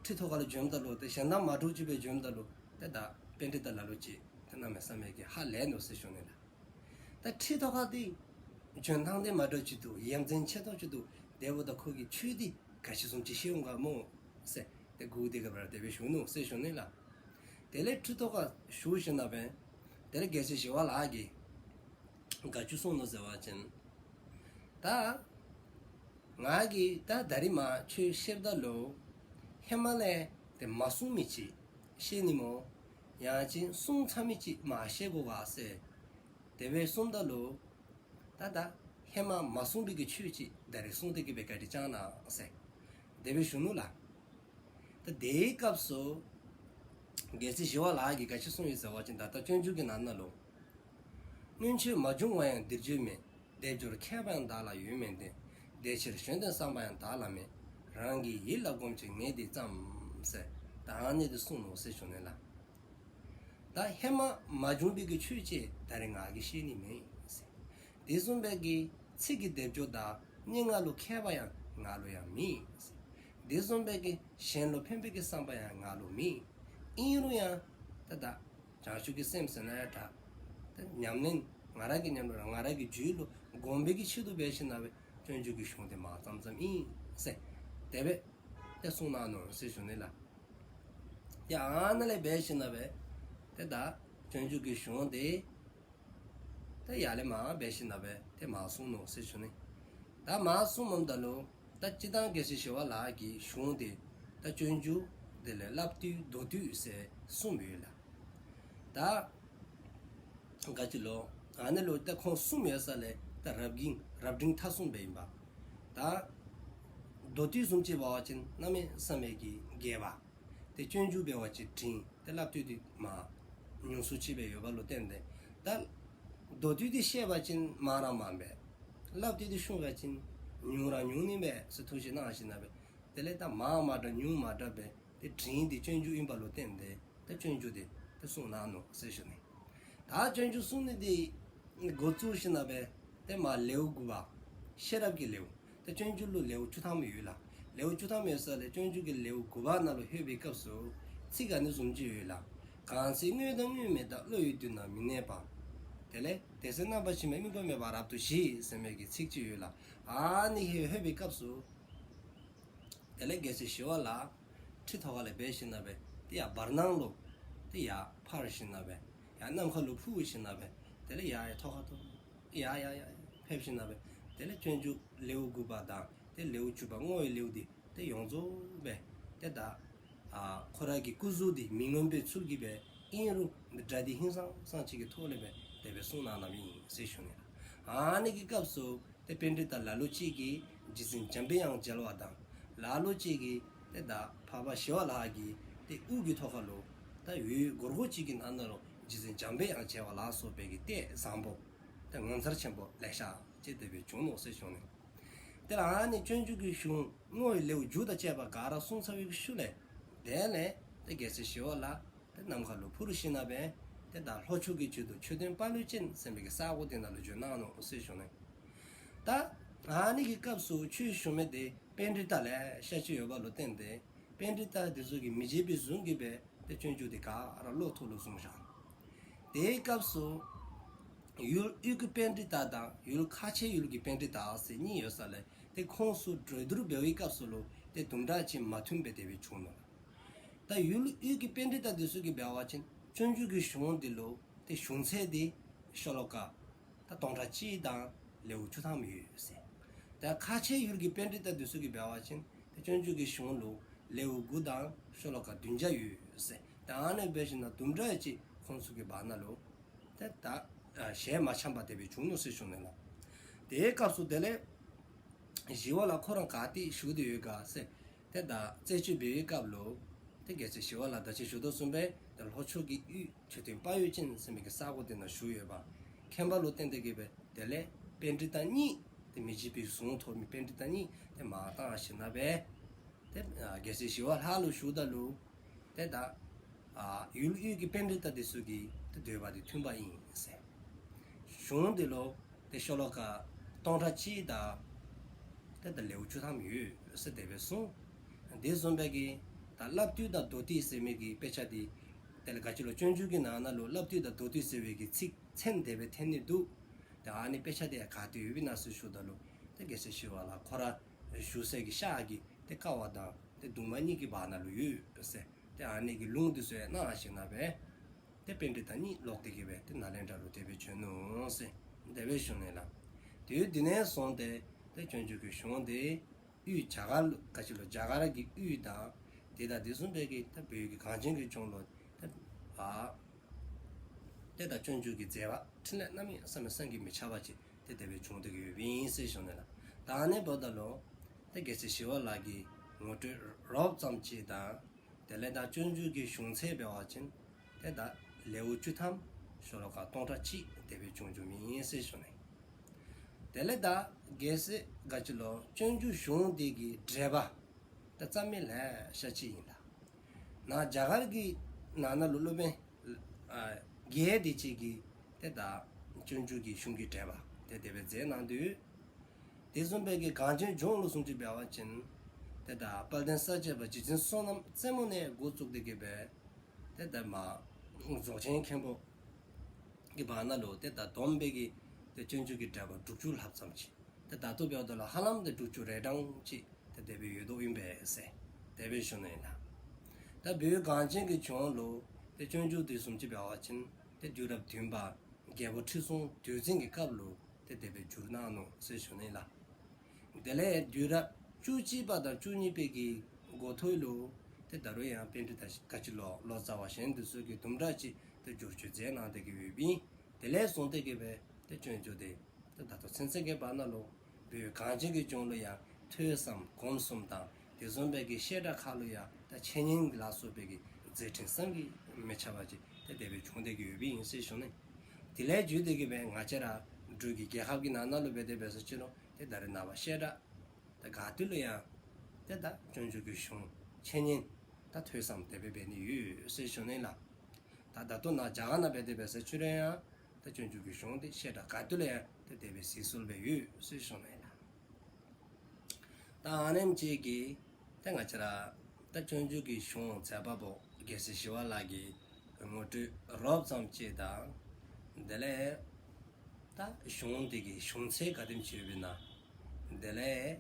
ཁྲི་ཐོག་ཁ་ལུ་བྱོནམ་ད་ལུ་ཏེ་གཞན་དང་མ་འདྲཝ་ཅིག་སྦེ་བྱོནམ་ད་ལུ་ཏེ་ད་པཎྜི་ཏ་ལ་ལུ་ཅིག་ཏེ་གནམ་མེད་ས་མེད་ཀྱི་ཧ་ལས་ནུག་ཟེར་ཞུ་ནི་ལགས། ད་ཁྲི་ཐོག་ཁ་དེ་བྱོན་ཐངས་དེ་མ་འདྲཝ་ཅིག་འདུག། ཡ་མཚན་ཆེ་ཏོག་ཅིག་འདུག། དེ་འབདཝ་ད་ཁོ་གིས་ཆོས་དེ་ག་ཅི་བཟུམ་ཅིག་ཤེས་འོང་ག་སྨོ་ཟེར་ཏེ་སྒུག་སྟེ་གི་འབད་ར་དེ་སྦེ་བཞུགས་ནུག་ཟེར་ཞུ་ནི་ལགས། དེ་ལས་ཁྲི་ཐོག་ཁར་བཞུགས་ཞིནམ་ལས་དེ་ལས་རྒྱལ་སྲས་ཞི་བ་ལྷ་གིས་ག་ཅི་གསུངས་ནུག་ཟེར་བ་ཅིན་ད་ང་གིས་ད་ད་རིས་མར་ཆོས་བཤདཔ་ད་ལུ་ཧེ་མ་ལས་ཏེ་མ་གསུངས་མི་ཅིག་བཤད་ནི་སྨོ། ཡང་ཅིན་གསུངས་ཚར་མི་ཅིག་མར་བཤད་དགོ་ག་ཟེར་དེ་སྦེ་གསུངམ་ད་ལུ་ད་ད་ཧེ་མ་མ་གསུངས་པའི་གི་ཆོས་ཅིག་ད་རིས་གསུངས་ཏེ་གི་སྦེ་བཀའ་དྲིན་བསྐྱང་གནང་ཟེར་དེ་སྦེ་ཞུ་ནུག་ལགས། ད་དེའི་སྐབས་སུ་རྒྱལ་སྲས་ཞི་བ་ལྷ་གིས་ག་ཅི་གསུངས་ཡི་ཟེར་བ་ཅིན་ད་ལྟ་སྤྱོད་འཇུག་གི་ནང་ན་ལུ། སྔོན་ཆད་མ་བྱུང་བ་ཡང་འདིར་བརྗོད་མེད། སྡེབ་སྦྱོར་མཁས་པ་ཡང་བདག་ལ་ཡོད་མིན་ཏེ། དེ་ཕྱིར་གཞན་དོན་བསམ་པ་ཡང་བདག་ལ་མེད། རང་གི་ཡིད་ལ་སྒོམ་ཕྱིར་ངས་འདི་བརྩམས་ཟེར་ད་ཨ་ནི་དེ་གསུངས་ནུག་ཟེར་ཞུ་ནི་ལགས། ད་ཧེ་མ་མ་བྱུང་བའི་གི་ཆོས་ཅིག་ད་རིས་ང་གིས་བཤད་ནི་མེད་ཟེར། དེ་བཟུམ་སྦེ་གི་ཚིག་གི་སྡེབ་སྦྱོར་དང་སྙན་ངག་ལུ་མཁས་པ་ཡང་ང་ལུ་ཡང་མེད་ཟེར། དེ་བཟུམ་སྦེ་གི་གཞན་ལུ་ཕན་པའི་གི་བསམ་པ་ཡང་ང་ལུ་མེད། ཨིན་རུང་ཡང་ད་ད་བྱང་ཆུབ་ཀྱི་སེམས་ཟེར་ན་ཡང་འདྲ། ད་ཉམས་ལེན་ང་ར་གི་ཉམས་ལེན་ར་ང་ར་གི་རྒྱུད་ལུ་སྒོམ་པའི་གི་ཆེད་དུ་འབད་ཞིནམ་ལས་སྤྱོད་འཇུག་གི་གཞུང་དེ་མར་བརྩམས་བརྩམསམ་ཨིན་ཟེར་དེ་སྦེ་ཏེ་གསུངས་གནང་ནུག་ཟེར་ཞུ་ནི་ལགས། ཏེ་ཨ་ནཱ་ལས་འབད་ཞིནམ་ལས་ཏེ་ད་སྤྱོད་འཇུག་གི་གཞུང་དེ་ད་ ཏེ་ཡར་ལས་མར་འབད་ཞིནམ་ལས་ཏེ་མར་གསུངས་ནུག་ཟེར་ཞུ་ནི། ད་མར་གསུངམ་ད་ལུ་ད་སྤྱིར་བཏང་རྒྱལ་སྲས་ཞི་བ་ལྷ་གི་གཞུང་འདི་ད་སྤྱོད་འཇུག་དེ་ལས་བསླབ་བཏུས་མདོ་བཏུས་ཟེར་གསུམ་ཡོད་ལགས། ད་ག་ཅི་ལོ། ཨ་ནི་ལུ་ད་ཁོང་གསུམ་ཡོད་ས་ལས་ད་རབ་འབྲིང་རབ་འབྲིང་ཐ་གསུམ་སྦེ་ཨིན་པས། ད་མདོ་བཏུས་བཟུམ་ཅིག་འབད་བ་ཅིན་གནམ་མེད་ས་མེད་ཀྱི་རྒྱས་པ། ཏེ་སྤྱོད་འཇུག་འབད་བ་ཅིན་འབྲིང་། ཏེ་བསླབ་བཏུས་འདི་མར་ཉུང་སུ་ཅིག་སྦེ་ཡོདཔ་ལུ་བརྟེན་ཏེ། ད་མདོ་བཏུས་འདི་བཤད་པ་ཅིན་མང་ར་མང་པས། བསླབ་བཏུས་འདི་ཞུ་བ་ཅིན་ཉུང་ར་ཉུང་ནི་མས་ཟེར་ཐུགས་བཞེད་གནང་ཞིནམ་ལས། དེ་ལས་ད་མང་མ་འདྲ་ཉུང་མ་འདྲ་སྦེ་ཏེ་འབྲིང་འདི་སྤྱོད་འཇུག་ཨིནམ་ལུ་བརྟེན་ཏེ་ཏེ་སྤྱོད་འཇུག་འདི་ཏེ་གསུངས་གནང་ནུག་ཟེར་ཞུ་ནི། ད་སྤྱོད་འཇུག་གསུངས་ནི་འདི་འགོ་བཙུགས་ཞིནམ་ལས་ཏེ་མར་ལེའུ་དགུ་པ་ཤེས་རབ་ཀྱི་ལེའུ། ཏེ་སྤྱོད་འཇུག་ལུ་ལེའུ་བཅུ་ཐམ་ཡོད་ལགས། ལེའུ་བཅུ་ཐམ་ཡོད་ས་ལས་སྤྱོད་འཇུག་གི་ལེའུ་དགུ་པ་ནང་ལུ་ལྷོད་པའི་སྐབས་སུ་ཚིག་ཨ་ནི་བཟུམ་ཅིག་ཡོད་ལགས། གང་ཚེ་དངོས་དང་དངོས་མེད་དག། བློ་ཡི་མདུན་ན་མི་གནས་པ། དེ་ལས་དེ་ཚེ་རྣམ་པར་ཤེས་པ་དམིགས་པ་མེད་པར་རབ་ཏུ་ཞི་ཟེར་མི་གི་ཚིག་ཅིག་ཡོད་ལགས། ཨ་ནི་ལྷོད་པའི་སྐབས་སུ་དེ་ལས་རྒྱལ་སྲས་ཞི་བ་ལྷ་ཁྲི་ཐོག་ཁ་ལས་འབད་ཞིནམ་ལས་ཏེ་ཡར་བར་སྣང་ལུ་ཏེ་ཡར་འཕར་ཞིནམ་ལས་ཡར་ནམ་མཁའ་ལུ་འཕུར་ཞིནམ་ལས་དེ་ལས་ཡར་ཡར་ཐོག་ཁ་ཐོག་ཡར་ཡར་ཡར་ཕེབས་ཞིནམ་ལས་དེ་ལས་སྤྱོད་འཇུག་ལེའུ་དགུ་པ་དང་ཏེ་ལེའུ་བཅུ་པ་བསྔོ་བའི་ལེའུ་འདི་ཏེ་ཡོངས་རྫོགས་སྦེ་ཏེ་ད་ཨ་ཁོ་རའི་གི་སྐུ་གཟུགས་འདི་མི་མངོན་པའི་ཚུལ་གྱིས་སྦེ་ཨིན་རུང་སྒྲ་འདི་ཧིང་སངས་ས་ཅིག་གི་ཐོག་ལས་སྦེ་དེ་སྦེ་གསུངས་གནང་གནངམ་ཨིན་ཟེར་ཞུ་ནི་ལགས། ཨ་ནི་གི་སྐབས་སུ་ཏེ་པཎྜི་ཏ་ལ་ལུ་ཅིག་གིས་རྗེ་བཙུན་འཇམ་པའི་དབྱངས་མཇལ་བ་དང་། ལ་ལུ་ཅིག་གིས་ཏེ་ད་འཕགས་པ་ཞི་བ་ལྷ་གི་ཏེ་དབུ་གི་ཐོག་ཁ་ལུ་ད་འོད་སྒོར་སྒོར་ཅིག་གི་ནང་ན་ལུ་རྗེ་བཙུན་འཇམ་པའི་དབྱངས་མཇལ་བ་ལ་སོགས་པའི་གི་ལྟས་བཟང་པོ་ཏེ་ངོ་མཚར་ཆེན་པོ་ལེ་ཤ་ཅིག་དེ་སྦེ་བྱུང་ནུག་ཟེར་ཞུ་ནི། དེ་ལས་ཨ་ནི་སྤྱོད་འཇུག་གི་གཞུང་བསྔོ་བའི་ལེའུ་མཇུག་དང་བཅས་པ་ག་ར་གསུངས་ཚར་བའི་ཤུལ་ལས་དེ་ལས་ཏེ་རྒྱལ་སྲས་ཞི་བ་ལྷ་ཏེ་ནམ་མཁའ་ལུ་འཕུར་ཞིནམ་ལས་ཏེ་ད་ལྷོ་ཕྱོགས་ཀྱི་མཆོད་རྟེན་དཔལ་ལྡན་ཅན་ཟེར་མི་གི་ས་གོ་དེ་ནང་ལུ་འབྱོན་གནང་ནུག་ཟེར་ཞུ་ནི། ད་ཨ་ནི་གི་སྐབས་སུ་ཆོས་ཞུ་མི་དེ་པཎྜི་ཏ་ལེ་ཤ་ཅིག་ཡོདཔ་ལུ་བརྟེན་ཏེ་པཎྜི་ཏ་དེ་ཚུ་གིས་མི་བརྗེད་པའི་གཟུངས་ཀྱིས་སྦེ་ཏེ་སྤྱོད་འཇུག་དེ་ག་ར་བློ་ཐོག་ལུ་བཟུང་བཞག། དེའི་སྐབས་སུ་ཡུལ་དབུས་ཀྱི་པཎྜི་ཏ་དང་ཡུལ་ཁ་ཆེ་ཡུལ་གྱི་པཎྜི་ཏ་ཟེར་གཉིས་ཡོད་ས་ལས་ཏེ་ཁོང་ཚུ་གྲོས་བསྡུར་འབད་བའི་སྐབས་སུ་ལུ་ཏེ་དུམ་གྲ་ཅིག་མ་མཐུནམ་སྦེ་དེ་སྦེ་བྱུང་ནུག། ད་ཡུལ་དབུས་ཀྱི་པཎྜི་ཏ་དེ་ཚུ་གིས་འབད་བ་ཅིན་སྤྱོད་འཇུག་གི་གཞུང་འདི་ལུ་ཏེ་གཞུང་ཚད་འདི་ཤོ་ལོ་ཀ་ད་སྟོང་ཕྲག་གཅིག་དང་ལེའུ་བཅུ་ཐམ་ཡོད་ཟེར། ད་ཁ་ཆེ་ཡུལ་གྱི་པཎྜི་ཏ་དེ་ཚུ་གིས་འབད་བ་ཅིན་ཏེ་སྤྱོད་འཇུག་གི་གཞུང་ལུ་ལེའུ་དགུ་དང་ཤོ་ལོ་ཀ་བདུན་བརྒྱ་ཡོད་ཟེར། ད་ཨ་ནི་འབད་ཞིནམ་ལས་དུམ་གྲ་ཅིག་ཁོང་ཚུ་གི་བར་ན་ལུ་ཏེ་ད་ཨ་ཞལ་མ་འཆམ་པ་དེ་སྦེ་བྱུང་ནུག་ཟེར་ཞུ་ནི་ལགས། དེའི་སྐབས་སུ་དེ་ལས་ཞི་བ་ལྷ་ཁོ་ར་ག་ཏེ་བཞུགས་ཏེ་ཡོད་ག་ཟེར་ཏེ་ད་རྩད་གཅོད་འབད་བའི་སྐབས་ལུ་ཏེ་རྒྱལ་སྲས་ཞི་བ་ལྷ་ད་ཅི་ཞུ་དོ་བཟུམ་སྦེ་ཏེ་ལྷོ་ཕྱོགས་ཀྱི་དབུས་མཆོད་རྟེན་དཔལ་ཡོན་ཅན་ཟེར་མི་གི་ས་གོ་དེ་ནང་བཞུགས་ཡོདཔ་མཁྱེནམ་ལུ་བརྟེན་ཏེ་གིས་སྦེ་དེ་ལས་པཎྜི་ཏ་གཉིས་ཏེ་མི་བརྗེད་པའི་གཟུངས་ཐོབ་མི་པཎྜི་ཏ་གཉིས་ཏེ་མར་བཏང་ཞིནམ་ལས་ཏེ་ཨ་རྒྱལ་སྲས་ཞི་བ་ལྷ་ལུ་ཞུཝ་ད་ལུ་ཏེ་ད་ཨ་ཡུལ་དབུས་ཀྱི་པཎྜི་ཏ་དེ་ཚུ་གི་ཏེ་འདོད་པ་དེ་མཐུནམ་ཨིན་ཟེར། གཞུང་འདི་ལུ་ཏེ་ཤོ་ལོ་ཀ་སྟོང་ཕྲག་གཅིག་དང་ཏེ་ད་ལེའུ་བཅུ་ཐམ་ཡོད་ཟེར་དེ་སྦེ་གསུངས། དེ་བཟུམ་སྦེ་གི་ད་བསླབ་བཏུས་དང་མདོ་བཏུས་ཟེར་མི་གི་དཔེ་ཆ་དེ་དེ་ལས་ག་ཅི་ལོ་སྤྱོད་འཇུག་གི་ནང་ན་ལུ་བསླབ་བཏུས་དང་མདོ་བཏུས་ཟེར་བའི་གི་ཚིག་མཚན་དེ་སྦེ་འཐེན་ནི་འདུག། ཏེ་ཨ་ནི་དཔེ་ཆ་དེ་ག་ཏེ་ཡོདཔ་ཨིན་ན་ཟེར་ཞུཝ་ད་ལུ་ཏེ་རྒྱལ་སྲས་ཞི་བ་ལྷ་ཁོ་ར་བཞུགས་སའི་གི་ཤག་གི་ཏེ་ཀ་བ་དང་ཏེ་གདུང་མ་གཉིས་ཀྱི་བར་ན་ལུ་ཡོད་ཟེར། ཏེ་ཨ་ནི་གི་ལུང་དེ་ཚུ་ཡང་གནང་ཞིནམ་ལས་ཏེ་པཎྜི་ཏ་གཉིས་ལོག་སྟེ་གིས་སྦེ་ཏེ་ནཱ་ལེནྡྲ་ལུ་དེ་སྦེ་བྱོན་ནུག་ཟེར་དེ་སྦེ་ཞུ་ནི་ལགས། དུས་དེ་ནས་བཟུང་སྟེ་ཏེ་སྤྱོད་འཇུག་གི་གཞུང་དེ་དབུས་རྒྱ་གར་ལུ་ག་ཅི་ལོ་རྒྱ་གར་གྱི་དབུས་དང་དེ་དང་དེ་བཟུམ་སྦེ་གི་ད་བོད་ཀྱི་གངས་ཅན་གྱི་ལྗོངས་ལུ་ཏེ་ཨ་ཏེ་ད་སྤྱོད་འཇུག་གི་མཛད་པ་འཕྲིན་ལས་གནམ་མེད་ས་མེད་བསམ་གྱིས་མི་ཁྱབ་པ་ཅིག་ཏེ་དེ་སྦེ་བྱུང་སྟེ་གིས་ཡོདཔ་ཨིན་ཟེར་ཞུ་ནི་ལགས། ད་ཨ་ནི་འབདཝ་ད་ལུ་ཏེ་རྒྱལ་སྲས་ཞི་བ་ལྷ་གི་ངོ་སྤྲོད་རོབ་ཙམ་ཅིག་དང་དེ་ལས་ད་སྤྱོད་འཇུག་གི་གཞུང་ཚད་འབད་བ་ཅིན་ཏེ་ད་ལེའུ་བཅུ་ཐམ་ཤོ་ལོ་ཀ་སྟོང་ཕྲག་གཅིག་དེ་སྦེ་བྱུང་བྱུངམ་ཨིན་ཟེར་ཞུ་ནི། དེ་ལས་ད་རྒྱལ་སྲས་ག་ཅི་ལོ་སྤྱོད་འཇུག་གཞུང་དེ་གི་འགྲེལ་པ་ད་རྩ་མེད་ལེ་ཤ་ཅིག་ཨིན་ལགས། ནཱ་རྒྱ་གར་གྱི་ནང་ན་ལུ་སློབ་དཔོན་ཨ་བརྒྱད་དེ་ཅིག་གིས་ཏེ་ད་སྤྱོད་འཇུག་གི་གཞུང་གི་འགྲེལ་པ་ཏེ་དེ་སྦེ་མཛད་གནང་དོ། དེ་བཟུམ་སྦེ་གི་གངས་ཅན་ལྗོངས་ལུ་བཟུམ་ཅིག་འབད་བ་ཅིན་ཏེ་ད་དཔལ་ལྡན་ས་སྐྱ་པ་རྗེ་བཙུན་བསོད་ནམས་རྩེ་མོ་ནས་འགོ་བཙུགས་ཏེ་གིས་སྦེ་ཏེ་ད་མར་རྫོགས་ཆེན་མཁན་པོ་གི་བར་ན་ལུ་ཏེ་ད་བསྡོམས་སྦེ་གི་ཏེ་སྤྱོད་འཇུག་གི་འགྲེལ་པ་དྲུག་ཅུ་ལྷགཔ་ཙམ་ཅིག། ཏེ་ད་ལྟོ་འབདཝ་ད་ལུ་ཧ་ལམ་ཏེ་དྲུག་ཅུ་རེ་གྲངས་ཅིག་ཏེ་དེ་སྦེ་ཡོད་དོ་ཨིན་པས་ཟེར་དེ་སྦེ་ཞུ་ནི་ཨིན་ལགས། ད་བོད་གངས་ཅན་གྱི་ལྗོངས་ལུ་ཏེ་སྤྱོད་འཇུག་དེ་བཟུམ་ཅིག་འབད་བ་ཅིན་ཏེ་དུས་རབས་བདུན་པ་ རྒྱལ་པོ་ཁྲི་སྲོང་ལྡེའུ་བཙན་གྱི་སྐབས་ལུ་ཏེ་དེ་སྦེ་བསྒྱུར་གནང་ནུག་ཟེར་ཞུ་ནི་ལགས། དེ་ལས་དུས་རབས་བཅུ་གཅིག་པ་དང་བཅུ་གཉིས་པའི་གི་འགོ་ཐོག་ལུ་ཏེ་ད་རུང་ཡང་པཎ་ཌི་ཏ་ག་ཅི་ལོ་ལོ་ཙཱ་བ་གཞན་དེ་ཚུ་གིས་དུམ་གྲ་ཅིག་ཏེ་བསྒྱུར་བཅོས་མཛད་གནང་སྟེ་གི་ཡོདཔ་ཨིན། དེ་ལས་བཟུང་སྟེ་གི་སྦེ་ཏེ་སྤྱོད་འཇུག་དེ་ཏེ་ད་ལྟོ་ཚུན་ཚོད་ཀྱི་བར་ན་ལུ་བོད་གངས་ཅན་གྱི་ལྗོངས་ལུ་ཡང་ཐོས་བསམ་སྒོམ་གསུམ་དང་དེ་བཟུམ་སྦེ་གི་བཤད་གྲྭ་ཁག་ལུ་ཡང་ད་འཆད་ཉན་ལ་སོགས་པའི་གི་མཛད་འཕྲིན་བསམ་གྱིས་མི་ཁྱབ་པ་ཅིག་ཏེ་དེ་སྦེ་བྱུང་སྟེ་གི་ཡོདཔ་ཨིན་ཟེར་ཞུ་ནི། དེ་ལས་བརྒྱུད་དེ་གི་སྦེ་ང་བཅས་ར་འབྲུག་གི་རྒྱལ་ཁབ་ཀྱི་ནང་ན་ལུ་འབད་དེ་འབད་ས་ཅིན་རུང་ཏེ་ད་རེས་ནངས་པ་བཤད་གྲྭ་ད་ག་ཏེ་ལུ་ཡང་ཏེ་ད་སྤྱོད་འཇུག་གི་གཞུང་འཆད་ཉན་ད་ཐོས་བསམ་དེ་སྦེ་འབད་ནི་ཡོད་ཟེར་ཞུ་ནི་ལགས། ད་ད་ལྟོ་ནཱ་རྒྱ་གར་ནང་འབད་དེ་འབད་ས་ཅིན་རུང་ཡང་ད་སྤྱོད་འཇུག་གི་གཞུང་དེ་བཤད་གྲྭ་ག་ཏེ་ལུ་ཡང་ཏེ་དེ་སྦེ་གཟིགས་སྲོལ་སྦེ་ཡོད་ཟེར་ཞུ་ནི་ལགས། ད་ཨ་ནེམ་ཅིག་གིས་ད་ང་བཅས་ར་ད་སྤྱོད་འཇུག་གི་གཞུང་མཛད་པ་པོ་རྒྱལ་སྲས་ཞི་བ་ལྷ་གི་ངོ་སྤྲོད་རོབ་ཙམ་ཅིག་དང་དེ་ལས་ད་གཞུང་དེ་གི་གཞུང་ཚད་ག་དེམ་ཅིག་ཡོདཔ་ཨིན་ན། དེ་ལས་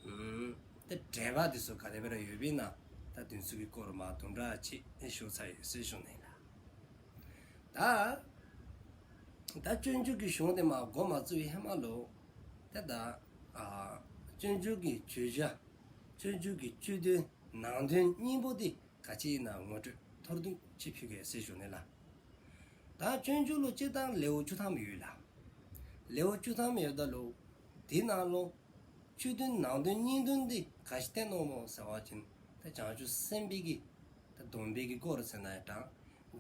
ཨམ་ད་འགྲེལ་པ་དེ་ཚུ་ག་དེ་སྦེ་ར་ཡོདཔ་ཨིན་ན། ད་དེ་ཚུ་གི་སྐོར་མར་དུམ་གྲ་ཅིག་ཞུ་ཚར་ཡི་ཟེར་ཞུ་ནི་ལགས། ད་ད་སྤྱོད་འཇུག་གི་གཞུང་དེ་མར་འགོ་མ་བཙུགས་པའི་ཧེ་མ་ལུ་ད་ད་ཨ་སྤྱོད་འཇུག་གི་བརྗོད་བྱ་སྤྱོད་འཇུག་གི་བཅུད་དོན་ནང་དོན་སྙིང་པོ་དེ་ག་ཅི་ཨིན་ན་ངོ་སྤྲོད་ཐོར་འདུག་ཅིག་ཕུལ་གེ་ཟེར་ཞུ་ནི་ལགས། ད་སྤྱོད་འཇུག་ལུ་སྤྱིར་བཏང་ལེའུ་བཅུ་ཐམ་ཡོད་ལགས། ལེའུ་བཅུ་ཐམ་ཡོདཔ་ད་ལུ་དེ་ནང་ལུ་བཅུད་དོན་ནང་དོན་སྙིང་དོན་དེ་ག་ཅི་བསྟན་ནུག་སྨོ་ཟེར་བ་ཅིན་ད་བྱང་ཆུབ་སེམས་དཔའི་གི་ད་སྡོམ་པའི་གི་སྐོར་ཟེར་ན་ཡང་འདྲ།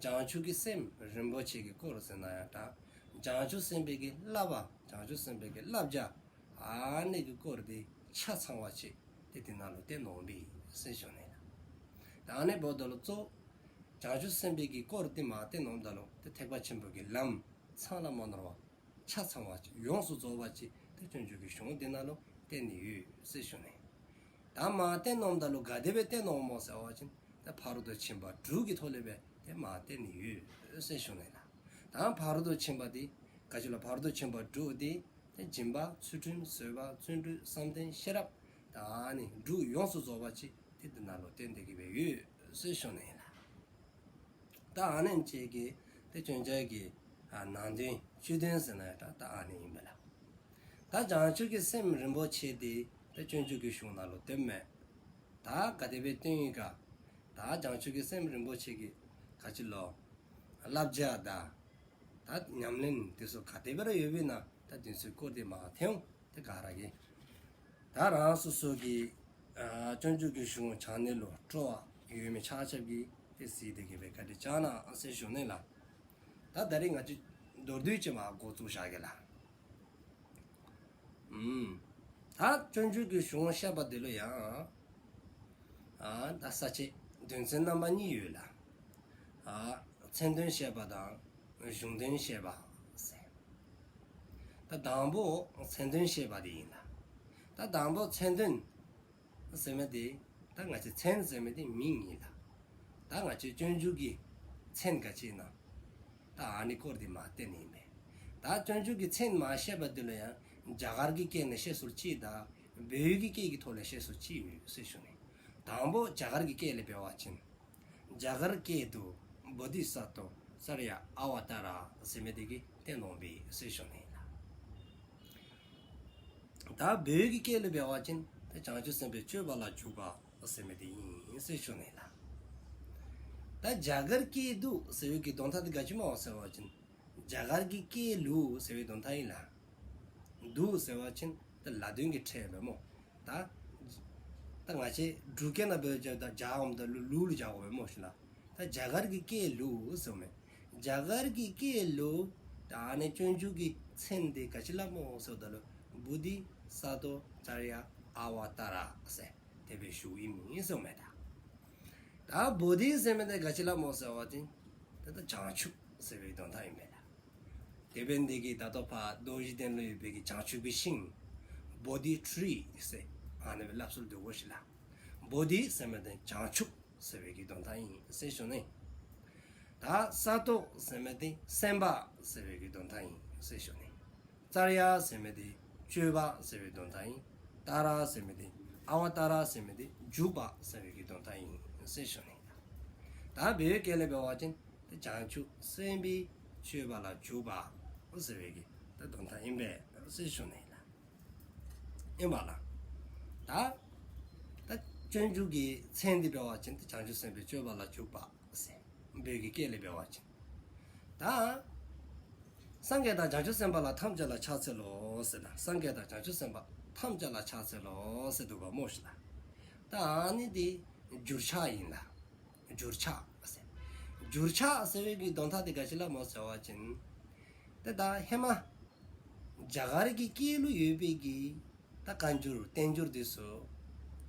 བྱང་ཆུབ་ཀྱི་སེམས་རིན་པོ་ཆེ་གི་སྐོར་ཟེར་ན་ཡང་འདྲ། བྱང་ཆུབ་སེམས་དཔའི་གི་བསླབ་པ་བྱང་ཆུབ་སེམས་དཔའི་གི་བསླབ་བྱ་ཨ་ནི་གི་སྐོར་དེ་ཆ་ཚང་བ་ཅིག་ཏེ་དེ་ནང་ལུ་བསྟན་ནུག་པས་ཟེར་ཞུ་ནི་ལགས། ད་ཨ་ནི་འབདཝ་ད་ལུ་གཙོ་བོ་བྱང་ཆུབ་སེམས་དཔའི་གི་སྐོར་དེ་མར་བསྟན་ནུག་ད་ལུ་ཏེ་ཐེག་པ་ཆེན་པོ་གི་ལམ་ཚང་ལ་མ་ནོར་བ་ཆ་ཚང་བ་ཅིག་ཡོངས་སུ་རྫོགས་པ་ཅིག་ཏེ་སྤྱོད་འཇུག་གི་གཞུང་དེ་ནང་ལུ་བསྟན་ནི་ཡོད་ཟེར་ཞུ་ནི། ད་མར་བསྟན་ནུག་ད་ལུ་ག་དེ་སྦེ་བསྟན་ནུག་སྨོ་ཟེར་བ་ཅིན་ད་ཕ་རོལ་ཏུ་ཕྱིན་པ་དྲུག་གི་ཐོག་ལས་སྦེ་ཏེ་མར་བསྟན་ནི་ཡོད་ཟེར་ཞུ་ནི་ལགས། ད་ཕ་རོལ་ཏུ་ཕྱིན་པ་དེ་ག་ཅི་ལོ། ཕ་རོལ་ཏུ་ཕྱིན་པ་དྲུག་དེ་ཏེ་སྦྱིན་པ་ཚུལ་ཁྲིམས་བཟོད་པ་བརྩོན་འགྲུས་བསམ་གཏན་ཤེས་རབ་ད་ཨ་ནི་དྲུག་ཡོངས་སུ་རྫོགས་པ་ཅིག་ཏེ་དེ་ནང་ལུ་བསྟན་ཏེ་གི་སྦེ་ཡོད་ཟེར་ཞུ་ནི་ལགས། ད་ཨ་ནེམ་ཅིག་གིས་ཏེ་སྤྱོད་འཇུག་གི་ཨ་ནང་དོན་བཅུད་དོན་ཟེར་ན་ཡང་འདྲ་ད་ཨ་ནི་ཨིན་པས་ལགས། ད་བྱང་ཆུབ་ཀྱི་སེམས་རིན་པོ་ཆེ་དེ་ཏེ་སྤྱོད་འཇུག་གི་གཞུང་ནང་ལུ་བསྟནམ་མས། ད་ག་དེ་སྦེ་བསྟན་ཡི་ག། ད་བྱང་ཆུབ་ཀྱི་སེམས་རིན་པོ་ཆེ་གི་ག་ཅི་ལོ། བསླབ་བྱ་དང་ད་ཉམས་ལེན་དེ་ཚུ་ག་དེ་སྦེ་ར་ཡོདཔ་ཨིན་ན་ད་དེ་ཚུ་སྐོར་དེ་མར་ཐོན་འོང་། ཏེ་ག་ར་གིས་ད་རང་སོ་སོ་གི་ཨ་སྤྱོད་འཇུག་གི་གཞུང་སྦྱང་ནི་ལུ་སྤྲོ་བ་ཡོད་མི་ཆ་ཁྱབ་ཀྱིས་ཏེ་གཟིགས་ཏེ་གི་སྦེ་བཀའ་དྲིན་བསྐྱང་གནང་ཟེར་ཞུ་ནི་ལགས། ད་ད་རིས་ང་བཅས་མདོར་བསྡུས་ཅིག་མར་འགོ་བཙུགས་བཞག་གེ་ལགས། ཨུམ། ད་སྤྱོད་འཇུག་གི་གཞུང་བཤད་པ་འདི་ལུ་ཡང་ཨ་ད་ས་བཅད་དོན་ཚན་རྣམ་པ་གཉིས་ཡོད་ལགས། ཨ་མཚན་དོན་བཤད་པ་དང་གཞུང་དོན་བཤད་པ་ཟེར། ད་དང་པོ་མཚན་དོན་བཤད་པ་འདི་ཨིན་ལགས། ད་དང་པོ་མཚན་དོན་ཟེར་མི་འདི་ད་ང་བཅས་མཚན་ཟེར་མི་འདི་མིང་ཨིན་ལགས། ད་ང་བཅས་སྤྱོད་འཇུག་གི་མཚན་ག་ཅི་ཨིན་ན། ད་ཨ་ནི་སྐོར་འདི་མར་བསྟན་ནི་ཨིན་པས། ད་སྤྱོད་འཇུག་གི་མཚན་མར་བཤད་པ་འདི་ལུ་ཡང་རྒྱ་གར་གྱི་སྐད་ནང་བཤད་སྲོལ་གཅིག་དང་བོད་ཀྱི་སྐད་ཀྱི་ཐོག་ལས་བཤད་སྲོལ་གཅིག་ཡོད་ཟེར་ཞུ་ནི། དང་པོ་རྒྱ་གར་གྱི་སྐད་ལས་འབད་བ་ཅིན། རྒྱ་གར་སྐད་དུ་བོ་དྷི་ས་ཏྭ་ཙརྱ་ཨ་བ་ཏཱ་ར་ཟེར་མི་འདི་གིས་བསྟན་ནུག་པས་ཟེར་ཞུ་ནི་ཨིན་ལགས། ད་བོད་ཀྱི་སྐད་ལུ་འབད་བ་ཅིན་ད་བྱང་ཆུབ་སེམས་དཔའི་སྤྱོད་པ་ལ་འཇུག་པ་ཟེར་མི་འདི་ཨིན་ཟེར་ཞུ་ནི་ཨིན་ལགས། ད་རྒྱ་གར་སྐད་དུ་ཟེར་བའི་གི་དོན་དག་འདི་ག་ཅི་སྨོ་ཟེར་བ་ཅིན་རྒྱ་གར་གྱི་སྐད་ལུ་ཟེར་བའི་དོན་དག་ཨིན་ལགས། དུ་ཟེར་བ་ཅིན་ད་ལ་དོན་གྱི་ཕྲད་སྦེ་སྨོ། ད་ད་ང་བཅས་འབྲུག་སྐད་ནང་འབད་བ་ཅིན་ད་རྒྱ་འོངམ་ད་ལུ་ལུ་ལུ་རྒྱག་དགོ་པས་སྨོ་ཤིག་ལགས། ད་རྒྱ་གར་གྱི་སྐད་ལུ་ཟེརཝ་མས། རྒྱ་གར་གྱི་སྐད་ལུ་ད་ཨ་ནི་སྤྱོད་འཇུག་གི་མཚན་འདི་ག་ཅི་སླབ་སྨོ་ཟེརཝ་ད་ལུ་བོ་དྷི་ས་ཏྭ་ཙརྱ་ཨ་བ་ཏཱ་ར་ཟེར་དེ་སྦེ་ཞུཝ་ཨིན་མས་ཟེརཝ་མས། ད་ད་བོ་དྷི་ཟེར་མི་འདི་ག་ཅི་སླབ་སྨོ་ཟེར་བ་ཅིན་ད་ད་བྱང་ཆུབ་ཟེར་བའི་དོན་དག་ཨིན་མས་ལགས། དེ་འབད་ནི་འདི་གིས་ད་ལྟོ་ཕར་རྡོ་རྗེ་གདན་ལུ་ཡོད་པའི་གི་བྱང་ཆུབ་ཀྱི་ཤིང་བོ་དྷི་ཊི་རི་ཟེར་ཨ་ནི་སྦེ་སླབ་སྲོལ་འདུག་གོ་ཤིག་ལགས། བོ་དྷི་ཟེར་མི་འདི་བྱང་ཆུབ་ཟེར་བའི་གི་དོན་དག་ཨིན་ཟེར་ཞུ་ནི། ད་ས་ཏྭ་ཟེར་མི་འདི་སེམས་དཔའ་ཟེར་བའི་གི་དོན་དག་ཨིན་ཟེར་ཞུ་ནི། ཙརྱ་ཟེར་མི་འདི་སྤྱོད་པ་ཟེར་བའི་དོན་དག་ཨིན། ཏཱ་ར་ཟེར་མི་འདི་ཨ་བ་ཏཱ་ར་ཟེར་མི་འདི་འཇུག་པ་ཟེར་བའི་གི་དོན་དག་ཨིན་ཟེར་ཞུ་ནི། ད་བོད་སྐད་ལས་འབད་བ་ཅིན་ད་བྱང་ཆུབ་སེམས་དཔའི་སྤྱོད་པ་ལ་འཇུག་པ་ དགོ་ཟེར་བའི་གི་ད་དོན་དག་ཨིན་པས་ཟེར་ཞུ་ནི་ལགས། ཨིན་པ་ལགས། ད་ད་སྤྱོད་འཇུག་གི་མཚན་འདི་འབད་བ་ཅིན་ད་བྱང་ཆུབ་སེམས་དཔའི་སྤྱོད་པ་ལ་འཇུག་པ་ཟེར། བོད་ཀྱི་སྐད་ལས་འབད་བ་ཅིན། ད་སངས་རྒྱས་དང་བྱང་ཆུབ་སེམས་དཔའ་ལ་ཐམས་ཅད་ལ་ཕྱག་འཚལ་ལོ་ཟེར་ན། སངས་རྒྱས་དང་བྱང་ཆུབ་སེམས་དཔའ་ཐམས་ཅད་ལ་ཕྱག་འཚལ་ལོ་ཟེར་འདུག་པ་སྨོ་ཤིག་ལགས། ད་ཨ་ནི་འདི་འགྱུར་ཕྱག་ཨིན་ལགས། འགྱུར་ཕྱག་ཟེར། འགྱུར་ཕྱག་ཟེར་བའི་གི་དོན་དག་འདི་ག་ཅི་ལུ་སྨོ་ཟེར་བ་ཅིན། ཏེ་ད་ཧེ་མ་རྒྱ་གར་གྱི་སྐད་ལུ་ཡོད་པའི་གི་ད་བཀའ་འགྱུར་བསྟན་འགྱུར་འདི་ཚུ་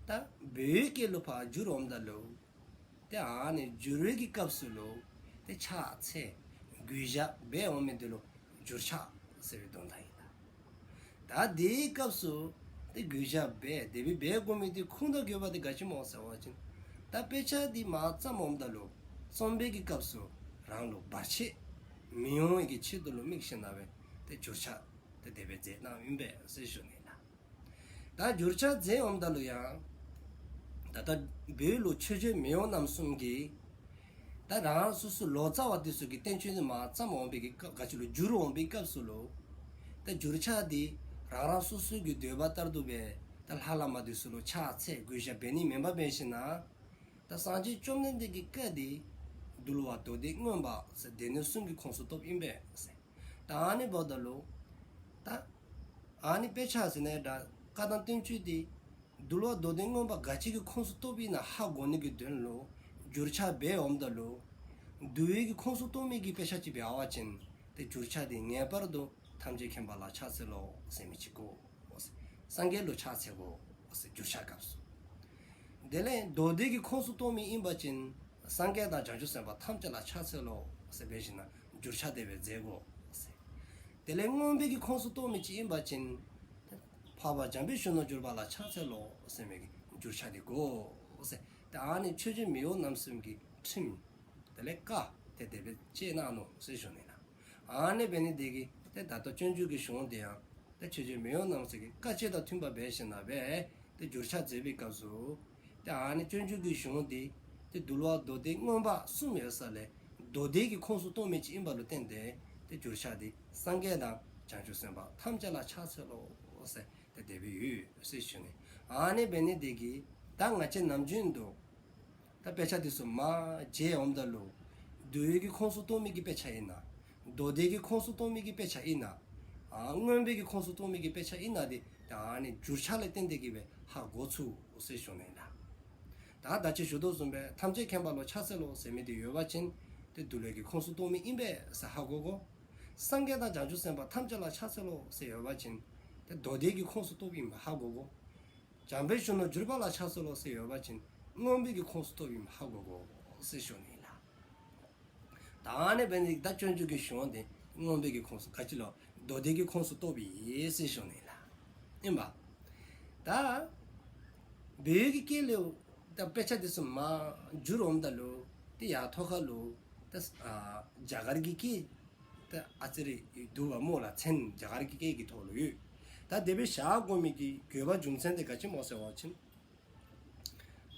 ད་བོད་སྐད་ལུ་ཕར་བསྒྱུར་འོངམ་ད་ལུ། ཏེ་ཨ་ནི་བསྒྱུར་བའི་གི་སྐབས་སུ་ལུ་ཏེ་ཕྱག་འཚལ་གུས་ཞབས་འབད་འོང་མི་འདི་ལུ་འགྱུར་ཕྱག་ཟེར་བའི་དོན་དག་ཨིན་ལགས། ད་དེའི་སྐབས་སུ་ཏེ་གུས་ཞབས་འབད་དེ་སྦེ་འབད་དགོ་མི་འདི་ཁུངས་དང་དགོས་པ་འདི་ག་ཅི་སྨོ་ཟེར་བ་ཅིན། ད་དཔེ་ཆ་འདི་མར་བརྩམ་འོངམ་ད་ལུ་རྩོམ་པའི་གི་སྐབས་སུ་རང་ལུ་བར་ཆད་མི་འོང་བའི་གི་ཆེད་དུ་ལུ་དམིགས་ཞིནམ་ལས་ཏེ་འགྱུར་ཕྱག་ཏེ་དེ་སྦེ་མཛད་གནངམ་ཨིན་པས་ཟེར་ཞུ་ནི་ལགས། ད་འགྱུར་ཕྱག་མཛད་འོངམ་ད་ལུ་ཡང་ད་ལྟ་བོད་ལུ་ཆོས་རྗེ་མི་གཡོ་རྣམ་གསུམ་གྱིས་ད་རང་རང་སོ་སོ་ལོ་ཙཱ་བ་འདི་ཚུ་གིས་བསྟན་བཅོས་འདི་མར་བརྩམ་འོང་བའི་གི་སྐབས་ག་ཅི་ལུ་བསྒྱུར་འོང་བའི་སྐབས་སུ་ལུ། ད་འགྱུར་ཕྱག་འདི་རང་རང་སོ་སོ་གི་འདོད་པ་ལྟར་དུ་སྦེ་ད་ལྷ་བླ་མ་འདི་ཚུ་ལུ་ཕྱག་འཚལ་གུས་ཞབས་འབད་ནི་མེན་པར་འབད་ཞིནམ་ལས། ད་སངས་རྒྱས་བཅོམ་ལྡན་འདས་ཀྱི་བཀའ་འདི་འདུལ་བ་མདོ་སྡེ་མངོན་པ་ཟེར་སྡེ་སྣོད་གསུམ་གྱི་ཁོངས་སུ་གཏོགསཔ་ཨིན་པས་ཟེར། ད་ཨ་ནི་འབདཝ་ད་ལུ་ད་ཨ་ནི་དཔེ་ཆ་ཟེར་ན་ད་བཀའ་དང་བསྟན་བཅོས་འདི་འདུལ་བ་མདོ་སྡེ་མངོན་པ་ག་ཅི་གི་ཁོངས་སུ་གཏོགསཔ་ཨིན་ན་ཧ་གོ་ནི་གི་དོན་ལུ་འགྱུར་ཕྱག་འབད་འོངམ་ད་ལུ། འདུལ་བའི་གི་ཁོངས་སུ་གཏོགས་མི་གི་དཔེ་ཆ་ཅིག་འབད་བ་ཅིན་ཏེ་འགྱུར་ཕྱག་འདི་ངེས་པར་དུ་ཐམས་ཅད་མཁྱེན་པ་ལ་ཕྱག་འཚལ་ལོ་ཟེར་མི་ཅིག་དགོ། སངས་རྒྱས་ལུ་ཕྱག་འཚལ་དགོ་ཟེར་འགྱུར་ཕྱག་སྐབས་སུ། དེ་ལས་མདོ་སྡེ་གི་ཁོངས་སུ་གཏོགས་མི་ཨིན་པ་ཅིན་སངས་རྒྱས་དང་བྱང་ཆུབ་སེམས་དཔའ་ཐམས་ཅད་ལ་ཕྱག་འཚལ་ལོ་ཟེར་འབད་ཞིནམ་ལས་འགྱུར་ཕྱག་དེ་སྦེ་མཛད་དགོ་ཟེར། དེ་ལས་མངོན་པའི་གི་ཁོངས་སུ་གཏོགས་མི་ཅིག་ཨིན་པ་ཅིན་འཕགས་པ་འཇམ་དཔལ་གཞོན་ནུར་གྱུར་པ་ལ་ཕྱག་འཚལ་ལོ་ཟེར་མི་གི་འགྱུར་ཕྱག་དེ་དགོ་ཟེར། ཏེ་ཨ་ནི་ཆོས་རྗེ་མི་གཡོ་རྣམ་གསུམ་གྱི་ཁྲིམས་དེ་ལས་བཀའ་དེ་དེ་སྦེ་བཅས་གནང་ནུག་ཟེར་ཞུ་ནི་ལགས། ཨ་ནི་འབད་ནི་དེ་གིས་ཏེ་ད་ལྟོ་སྤྱོད་འཇུག་གི་གཞུང་དེ་ཡང་ཏེ་ཆོས་རྗེ་མི་གཡོ་རྣམ་གསུམ་གྱི་བཀའ་བཅད་དང་མཐུན་པ་འབད་ཞིནམ་ལས་ཏེ་འགྱུར་ཕྱག་མཛད་པའི་སྐབས་སུ་ཏེ་ཨ་ནི་སྤྱོད་འཇུག་གི་གཞུང་དེ་ཏེ་འདུལ་བ་མདོ་སྡེ་མངོན་པ་གསུམ་ཡོད་ས་ལས་མདོ་སྡེ་གི་ཁོངས་སུ་གཏོགས་མི་ཅིག་ཨིན་པ་ལུ་བརྟེན་ཏེ་ཏེ་འགྱུར་ཕྱག་དེ་སངས་རྒྱས་དང་བྱང་ཆུབ་སེམས་དཔའ་ཐམས་ཅད་ལ་ཕྱག་འཚལ་ལོ་ཟེར་ཏེ་དེ་སྦེ་ཡོད་ཟེར་ཞུ་ནི། ཨ་ནི་འབད་ནི་དེ་གིས་ད་ང་བཅས་ནམ་རྒྱུན་དུ་ད་དཔེ་ཆ་དེ་ཚུ་མར་མཇལ་འོངམ་ད་ལུ་འདུལ་བའི་གི་ཁོངས་སུ་གཏོགས་མི་གི་དཔེ་ཆ་ཨིན་ན། མདོ་སྡེ་གི་ཁོངས་སུ་གཏོགས་མི་གི་དཔེ་ཆ་ཨིན་ན། ཨ་མངོན་པའི་གི་ཁོངས་སུ་གཏོགས་མི་གི་དཔེ་ཆ་ཨིན་ན་དེ་ད་ཨ་ནི་འགྱུར་ཕྱག་ལས་བརྟེན་ཏེ་གིས་སྦེ་ཧ་གོ་ཚུགས་ཟེར་ཞུ་ནི་ལགས། ད་ད་ཅི་ཞུ་དོ་བཟུམ་སྦེ་ཐམས་ཅད་མཁྱེན་པ་ལ་ཕྱག་འཚལ་ལོ་ཟེར་མི་དེ་ཡོད་པ་ཅིན་ཏེ་འདུལ་བའི་གི་ཁོངས་སུ་གཏོགས་མི་ཨིན་པས་ཟེར་ཧ་གོ་དགོ། སངས་རྒྱས་དང་བྱང་ཆུབ་སེམས་དཔའ་ཐམས་ཅད་ལ་ཕྱག་འཚལ་ལོ་ཟེར་ཡོད་པ་ཅིན་ཏེ་མདོ་སྡེ་གི་ཁོངས་སུ་གཏོགསཔ་ཨིནམ་ཧ་གོ་དགོ། འཇམ་དཔལ་གཞོན་ནུར་གྱུར་པ་ལ་ཕྱག་འཚལ་ལོ་ཟེར་ཡོད་པ་ཅིན་མངོན་པའི་གི་ཁོངས་སུ་གཏོགསཔ་ཨིནམ་ཧ་གོ་དགོ་ཟེར་ཞུ་ནི་ལགས། ད་ཨ་ནི་འབད་ནི་ད་སྤྱོད་འཇུག་གི་གཞུང་དེ་མངོན་པའི་གི་ཁོངས་སུ་ག་ཅི་ལོ་མདོ་སྡེ་གི་ཁོངས་སུ་གཏོགསཔ་ཨིན་ཟེར་ཞུ་ནི་ལགས། ཨིན་པ། ད་བོད་ཀྱི་སྐད་ལུ་ད་དཔེ་ཆ་དེ་ཚུ་མར་བསྒྱུར་འོངམ་ད་ལུ་ཏེ་ཡར་ཐོག་ཁ་ལུ་ད་ཨ་རྒྱ་གར་གྱི་སྐད་ད་ཨ་ཙི་རེ་འདུག་པ་སྨོ་ལགས། མཚན་རྒྱ་གར་གྱི་སྐད་ཀྱི་ཐོག་ལུ་ཡོད། ད་དེ་སྦེ་བཞག་དགོ་མི་གི་དགོས་པ་རྒྱུ་མཚན་དེ་ག་ཅི་སྨོ་ཟེར་བ་ཅིན་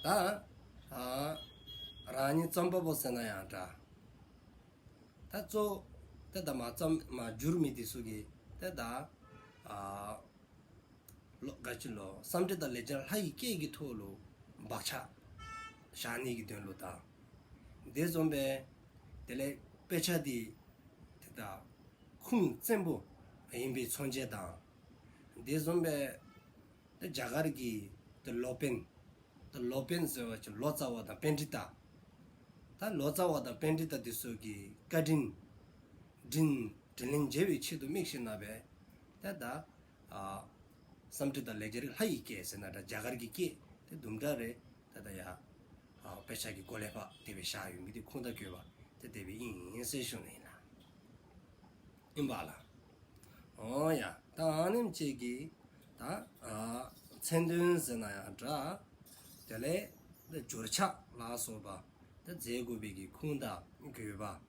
ད་ཨ་རང་ཉིད་རྩོམ་པ་པོ་ཟེར་ན་ཡང་འདྲ། ད་གཙོ་ད་ད་མར་རྩོམ་མར་བསྒྱུར་མི་དེ་ཚུ་གིས་ད་ད་ཨ་ལོ་ག་ཅི་ལོ་སཾསྐྲྀཏ་ལེགས་སྦྱར་ལྷ་ཡི་སྐད་ཀྱི་ཐོག་ལུ་བག་ཆགས་བཞག་ནི་གི་དོན་ལུ་དང་། དེ་བཟུམ་སྦེ་དེ་ལས་དཔེ་ཆ་དེ་ད་ཁུངས་བཙན་པོ་ཨིན་པའི་མཚོན་བྱེད་དང་། དེ་བཟུམ་སྦེ་ད་རྒྱ་གར་གྱི་ད་ལོ་པཎ་ད་ལོ་པཎ་ཟེར་བ་ཅིན་ལོ་ཙཱ་བ་དང་པཎྜི་ཏ། ད་ལོ་ཙཱ་བ་དང་པཎྜི་ཏ་དེ་ཚུ་གི་བཀའ་དྲིན་དྲིན་དྲིན་ལན་འཇལ་བའི་ཆེད་དུ་དམིགས་ཞིནམ་ལས་ད་ད་ཨ་སཾསྐྲྀཏ་ལེགས་སྦྱར་ལྷ་ཡི་སྐད་ཟེར་ན་ད་རྒྱ་གར་གྱི་སྐད་དེ་དུམ་གྲ་རེ་ད་ད་ཡ་ཨ་དཔེ་ཆ་གི་སྒོ་ལས་ཕར་དེ་སྦེ་བཞག་ཡོད་མི་དེ་ཁུངས་དང་དགོས་པ་དེ་དེ་སྦེ་ཨིན་ཟེར་ཞུ་ནི་ཨིན་ལགས། ཨིན་པ་ལགས། འོ་ཡ། ད་ཨ་ནེམ་ཅིག་གིས་ད་ཨ་མཚན་དོན་ཟེར་ན་ཡང་འདྲ། དེ་ལས་ད་འགྱུར་ཕྱག་ལ་སོགས་པ་ད་མཛད་དགོ་པའི་གི་ཁུངས་དང་དགོས་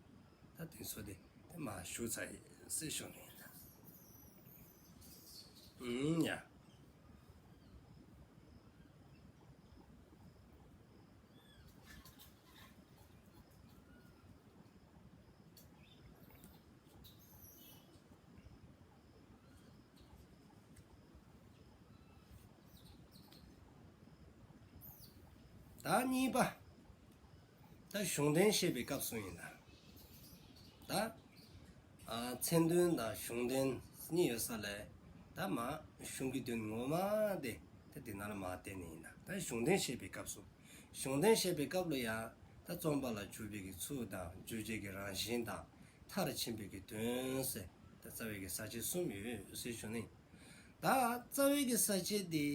པ་ད་དེ་ཚུ་དེ་དེ་མར་ཞུ་ཚར་ཡི་ཟེར་ཞུ་ནི་ཨིན། ཨུམ་ཡ། ད་གཉིས་པ། ད་གཞུང་དོན་བཤད་པའི་སྐབས་སུ་ཨིན་ལགས། ད་ཨ་མཚན་དོན་དང་གཞུང་དོན་གཉིས་ཡོད་ས་ལས། ད་མ་གཞུང་གི་དོན་ངོ་མ་དེ་ད་དེ་ནང་ལུ་མ་བསྟན་ནི་ཨིན་ལགས། ད་གཞུང་དོན་བཤད་པའི་སྐབས་སུ། གཞུང་དོན་བཤད་པའི་སྐབས་ལུ་ཡང་ད་རྩོམ་པ་ལ་འཇུག་པའི་གི་ཚུལ་དང་འཇུག་བྱེད་ཀྱི་རང་བཞིན་དང་མཐར་ཕྱིན་པའི་གི་དོན་ཟེར། ད་རྩ་བའི་གི་ས་བཅད་གསུམ་ཡོད་ཟེར་ཞུ་ནི། ད་རྩ་བའི་གི་ས་བཅད་དེ་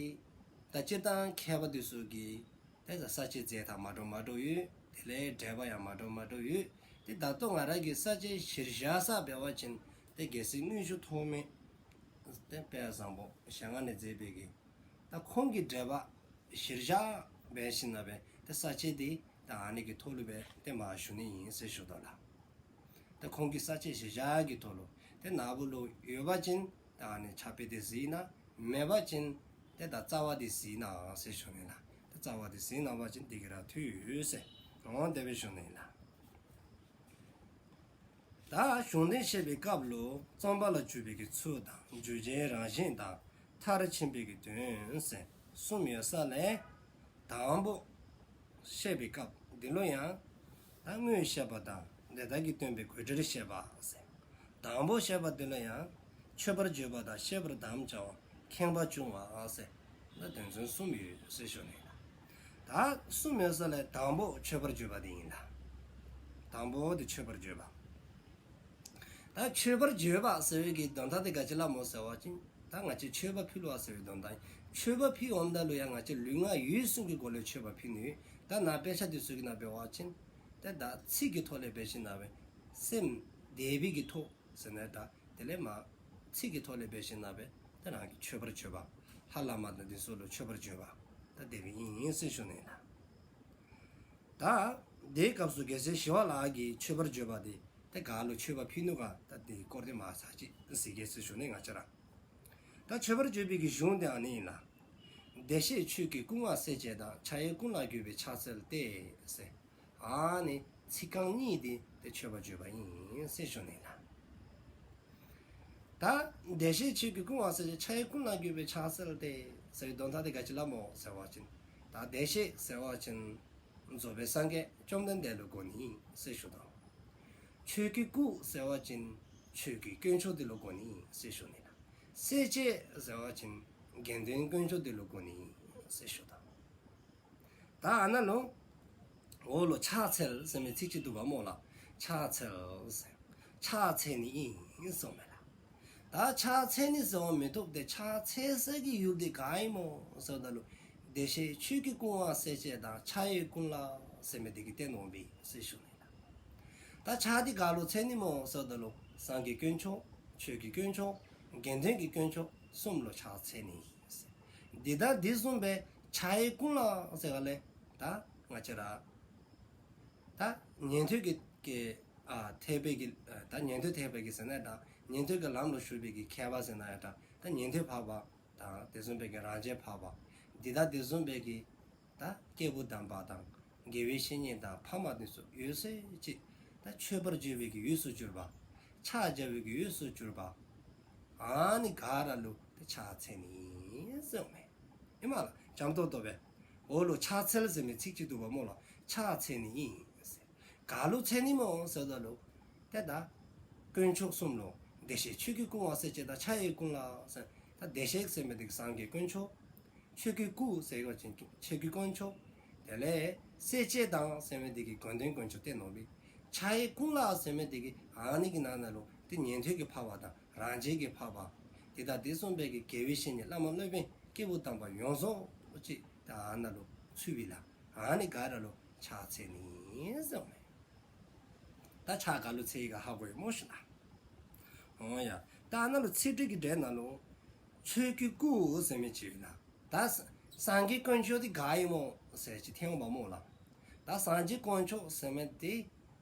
ད་སྤྱིར་བཏང་མཁས་པ་དེ་ཚུ་གིས་ད་ས་བཅད་རྫས་ཐ་མ་འདྲཝ་མ་འདྲཝ་ཡོད། དེ་ལས་འགྲེལ་པ་ཡང་མ་འདྲཝ་མ་འདྲཝ་ཡོད། དེ་ད་ལྟོ་ང་ར་གིས་ས་བཅད་གཞིར་བཞག་ས་འབད་བ་ཅིན་ད་རྒྱལ་སྲས་དངུལ་ཆུ་ཐོགས་མེད་ད་དཔལ་བཟང་པོ་ཞལ་སྔ་ནས་མཛད་པའི་གི་ད་ཁོང་གི་འགྲེལ་པ་གཞིར་བཞག་འབད་ཞིནམ་ལས་ད་ས་བཅད་དེ་ད་ཨ་ནི་གི་ཐོག་ལུ་སྦེ་ཏེ་མ་ཞུ་ནི་ཨིན་ཟེར་ཞུ་དོ་ལགས། ད་ཁོང་གི་ས་བཅད་གཞིར་བཞག་གི་ཐོག་ལུ་ཏེ་ན་བུ་ལུ་ཡོད་པ་ཅིན་ད་ཨ་ནི་ཕྱག་དཔེ་དེ་གཟིགས་གནང་། མེད་པ་ཅིན་ཏེ་ད་རྩ་བ་དེ་གཟིགས་གནང་ཟེར་ཞུ་ནི་ལགས། ད་རྩ་བ་དེ་གཟིགས་གནང་བ་ཅིན་དེ་གིས་ར་འཐུས་ཡོད་ཟེར། འོང་དེ་སྦེ་ཞུ་ནི་ལགས། ད་གཞུང་དོན་བཤད་པའི་སྐབས་ལུ་རྩོམ་པ་ལ་འཇུག་པའི་གི་ཚུལ་དང་འཇུག་བྱེད་རང་བཞིན་དང་མཐར་ཕྱིན་པའི་གི་དོན་ཟེར་གསུམ་ཡོད་ས་ལས། དང་པོ་བཤད་པའི་སྐབས་འདི་ལུ་ཡང་ད་དངོས་བཤད་པ་དང་དེ་དག་གིས་སྟོན་པའི་དགོས་འབྲེལ་བཤད་པ་ཟེར། དང་པོ་བཤད་པ་འདི་ལུ་ཡང་མཆོད་པར་བརྗོད་པ་དང་བཤད་པར་དམ་བཅའ་བ་ཁེངས་པ་བསྐྱུང་བ་ཟེར། ད་དོན་ཚན་གསུམ་ཡོད་ཟེར་ཞུ་ནི། ད་གསུམ་ཡོད་ས་ལས་དང་པོ་མཆོད་པར་བརྗོད་པ་འདི་ཨིན་ལགས། དང་པོ་འདི་མཆོད་པར་བརྗོད་པ། ད་མཆོད་པར་བརྗོད་པ་ཟེར་བའི་གི་དོན་དག་དེ་ག་ཅི་ལུ་སྨོ་ཟེར་བ་ཅིན། ད་ང་བཅས་མཆོད་པ་ཕུལ་བ་ཟེར་བའི་དོན་དག་ཨིན། མཆོད་པ་ཕུལ་འོངམ་ད་ལུ་ཡང་ང་བཅས་ལུས་ངག་ཡིད་གསུམ་གྱི་སྒོ་ལས་མཆོད་པ་ཕུལ་ནི་ཡོད། ད་ནཱ་དཔེ་ཆ་དེ་ཚུ་གི་ནང་འབད་བ་ཅིན་ཏེ་ད་ཚིག་གི་ཐོག་ལས་འབད་ཞིནམ་ལས་སེམས་དད་པའི་གི་ཐོག་ཟེར་ནི་ད་དེ་ལས་མ་ཚིག་གི་ཐོག་ལས་འབད་ཞིནམ་ལས་ཏེ་རང་གིས་མཆོད་པར་བརྗོད་པ། ལྷ་བླ་མ་དང་དེ་ཚུ་ལུ་མཆོད་པར་བརྗོད་པ་ད་དེ་སྦེ་ཨིན་ཟེར་ཞུ་ནི་ལགས། ད་དེའི་སྐབས་སུ་རྒྱལ་སྲས་ཞི་བ་ལྷ་གིས་མཆོད་པར་བརྗོད་པ་དེ་ཏེ་ག་ལུ་མཆོད་པ་ཕུལ་ནུག་ག། ད་དེའི་སྐོར་དེ་མ་ཚར་ཅིག་གཟིགས་གེ་ཟེར་ཞུ་ནི་ང་བཅས་ར། ད་མཆོད་པར་བརྗོད་པའི་གི་གཞུང་དེ་ཨ་ནི་ཨིན་ལགས། བདེ་གཤེགས་ཆོས་ཀྱི་སྐུ་མངའ་སྲས་བཅས་དང་། ཕྱག་གཡས་ཀུན་ལ་བརྒྱུས་པའི་ཕྱག་འཚལ་ཏེ་ཟེར། ཨ་ནི་ཚིག་རྐང་གཉིས་དེ་ཏེ་མཆོད་པར་བརྗོད་པ་ཨིན་ཟེར་ཞུ་ནི་ལགས། ད་བདེ་གཤེགས་ཆོས་ཀྱི་སྐུ་མངའ་སྲས་བཅས། ཕྱག་གཡས་ཀུན་ལ་བརྒྱུས་པའི་ཕྱག་འཚལ་ཏེ་ཟེར་བའི་དོན་དག་དེ་ག་ཅི་ལུ་སྨོ་ཟེར་བ་ཅིན། ད་བདེ་གཤེགས་ཟེར་བ་ཅིན་རྫོགས་པའི་སངས་རྒྱས་བཅོམ་ལྡན་འདས་ལུ་གོ་ནི་ཨིན་ཟེར་ཞུ་དོ། ཆོས་ཀྱི་སྐུ་ཟེར་བ་ཅིན་ཆོས་ཀྱི་དཀོན་མཆོག་དེ་ལུ་གོ་ནི་ཨིན་ཟེར་ཞུ་ནི་ལགས། སྲས་བཅས་ཟེར་བ་ཅིན་དགེ་འདུན་དཀོན་མཆོག་དེ་ལུ་གོ་ནི་ཨིན་ཟེར་ཞུ་དོ། ད་ཨ་ནཱ་ལུ་འོག་ལུ་ཕྱག་འཚལ་ཟེར་མི་ཚིག་ཅིག་འདུག་པ་སྨོ་ལགས། ཕྱག་འཚལ་ཟེར། ཕྱག་འཚལ་ནི་ཨིན་གསུངམ་མས་ལགས། ད་ཕྱག་འཚལ་ནི་ཟེར་བ་མི་བཏུབ་སྟེ་ཕྱག་འཚལ་ས་གི་ཡུལ་དེ་ག་ཨིན་སྨོ་ཟེརཝ་ད་ལུ་བདེ་གཤེགས་ཆོས་ཀྱི་སྐུ་མངའ་སྲས་བཅས་དང་ཕྱག་གཡས་ཀུན་ལ་ཟེར་མི་དེ་གིས་བསྟན་འོང་པས་ཟེར་ཞུ་ནི་ལགས། ད་ཕྱག་དེ་ག་ལུ་འཚལ་ནི་སྨོ་ཟེརཝ་ད་ལུ་སངས་རྒྱས་དཀོན་མཆོག། ཆོས་ཀྱི་དཀོན་མཆོག། དགེ་འདུན་གྱི་དཀོན་མཆོག་གསུམ་ལུ་ཕྱག་འཚལ་ནི་ཨིན་ཟེར། འདི་དང་དེ་བཟུམ་སྦེ་ཕྱག་གཡས་ཀུན་ལ་ཟེར་ག་ལས་ད་ང་བཅས་ར་ད་ཉན་ཐོས་ཀྱི་ཀྱི་ཨ་ཐེག་པའི་གི་ཨ་ད་ཉན་ཐོས་ཐེག་པའི་གི་ཟེར་ན་ད་ཉན་ཐོས་ཀྱི་ལམ་ལུ་ཞུགས་པའི་གི་མཁས་པ་ཟེར་ན་ཡང་ད་ད་ཉན་ཐོས་འཕགས་པ་དང་དེ་བཟུམ་སྦེ་གི་རང་རྒྱལ་འཕགས་པ། འདི་དང་དེ་བཟུམ་སྦེ་གི་ད་སྐྱེས་བུ་དམ་པ་དང་དགེ་བའི་བཤེས་གཉེན་དང་ཕ་མ་དེ་ཚུ་ཡོད་ཚད་ཅིག་ད་མཆོད་པར་བརྗོད་པའི་གི་ཡུལ་སུ་གྱུར་པ། ཕྱག་བྱ་བའི་གི་ཡུལ་སུ་གྱུར་པ། ཨ་ནི་ག་ར་ལུ་ཏེ་ཕྱག་འཚལ་ནི་ཟེརཝ་མས། ཨིན་མས་ལགས། འཇམ་ཏོང་ཏོ་སྦེ། འོག་ལུ་ཕྱག་འཚལ་ཟེར་མི་ཚིག་ཅིག་འདུག་པ་སྨོ་ལགས། ཕྱག་འཚལ་ནི་ཨིན་ཟེར། ག་ལུ་འཚལ་ནི་སྨོ་ཟེརཝ་ད་ལུ་ཏེ་ད་དཀོན་མཆོག་གསུམ་ལུ་བདེ་གཤེགས་ཆོས་ཀྱི་སྐུ་མངའ་སྲས་བཅས་དང་ཕྱག་གཡས་ཀུན་ལ་ཟེར། ད་བདེ་གཤེགས་ཟེར་མི་དེ་གིས་སངས་རྒྱས་དཀོན་མཆོག། ཆོས་ཀྱི་སྐུ་ཟེར་བ་ཅིན་ཆོས་ཀྱི་དཀོན་མཆོག། དེ་ལས་སྲས་བཅས་དང་ཟེར་མི་དེ་གིས་དགེ་འདུན་དཀོན་མཆོག་བསྟན་འོང་པས། ཕྱག་གཡས་ཀུན་ལ་ཟེར་མི་དེ་གིས་ཨ་ནི་གི་ནང་ན་ལུ་ཏེ་ཉན་ཐོས་ཀྱི་འཕགས་པ་དང་རང་རྒྱལ་གྱི་འཕགས་པ། དེ་དང་དེ་བཟུམ་སྦེ་གི་དགེ་བའི་བཤེས་གཉེན་བླ་མ་སློབ་དཔོན་སྐྱེས་བུ་དམ་པ་ཡོངས་རྫོགས་ཅིག་ད་ཨ་ནཱ་ལུ་ཚུད་པས་ལགས། ཨ་ནི་ག་ར་ལུ་ཕྱག་འཚལ་ནི་ཟེརཝ་མས། ད་ཕྱག་ག་ལུ་འཚལ་ཡི་ག་ཧ་གོ་ཡི་སྨོ་ཤིག་ལགས། འོང་ཡ། ད་ཨ་ནཱ་ལུ་ཚིག་འགྲེལ་གྱི་འགྲེལ་ནང་ལུ་ཆོས་ཀྱི་སྐུ་ཟེར་མི་ཅིག་ཡོད་ལགས། ད་སངས་རྒྱས་དཀོན་མཆོག་དེ་ག་ཨིན་སྨོ་ཟེར་ཅིག་ཐོན་འོང་པ་སྨོ་ལགས། ད་སངས་རྒྱས་དཀོན་མཆོག་ཟེར་མི་དེ་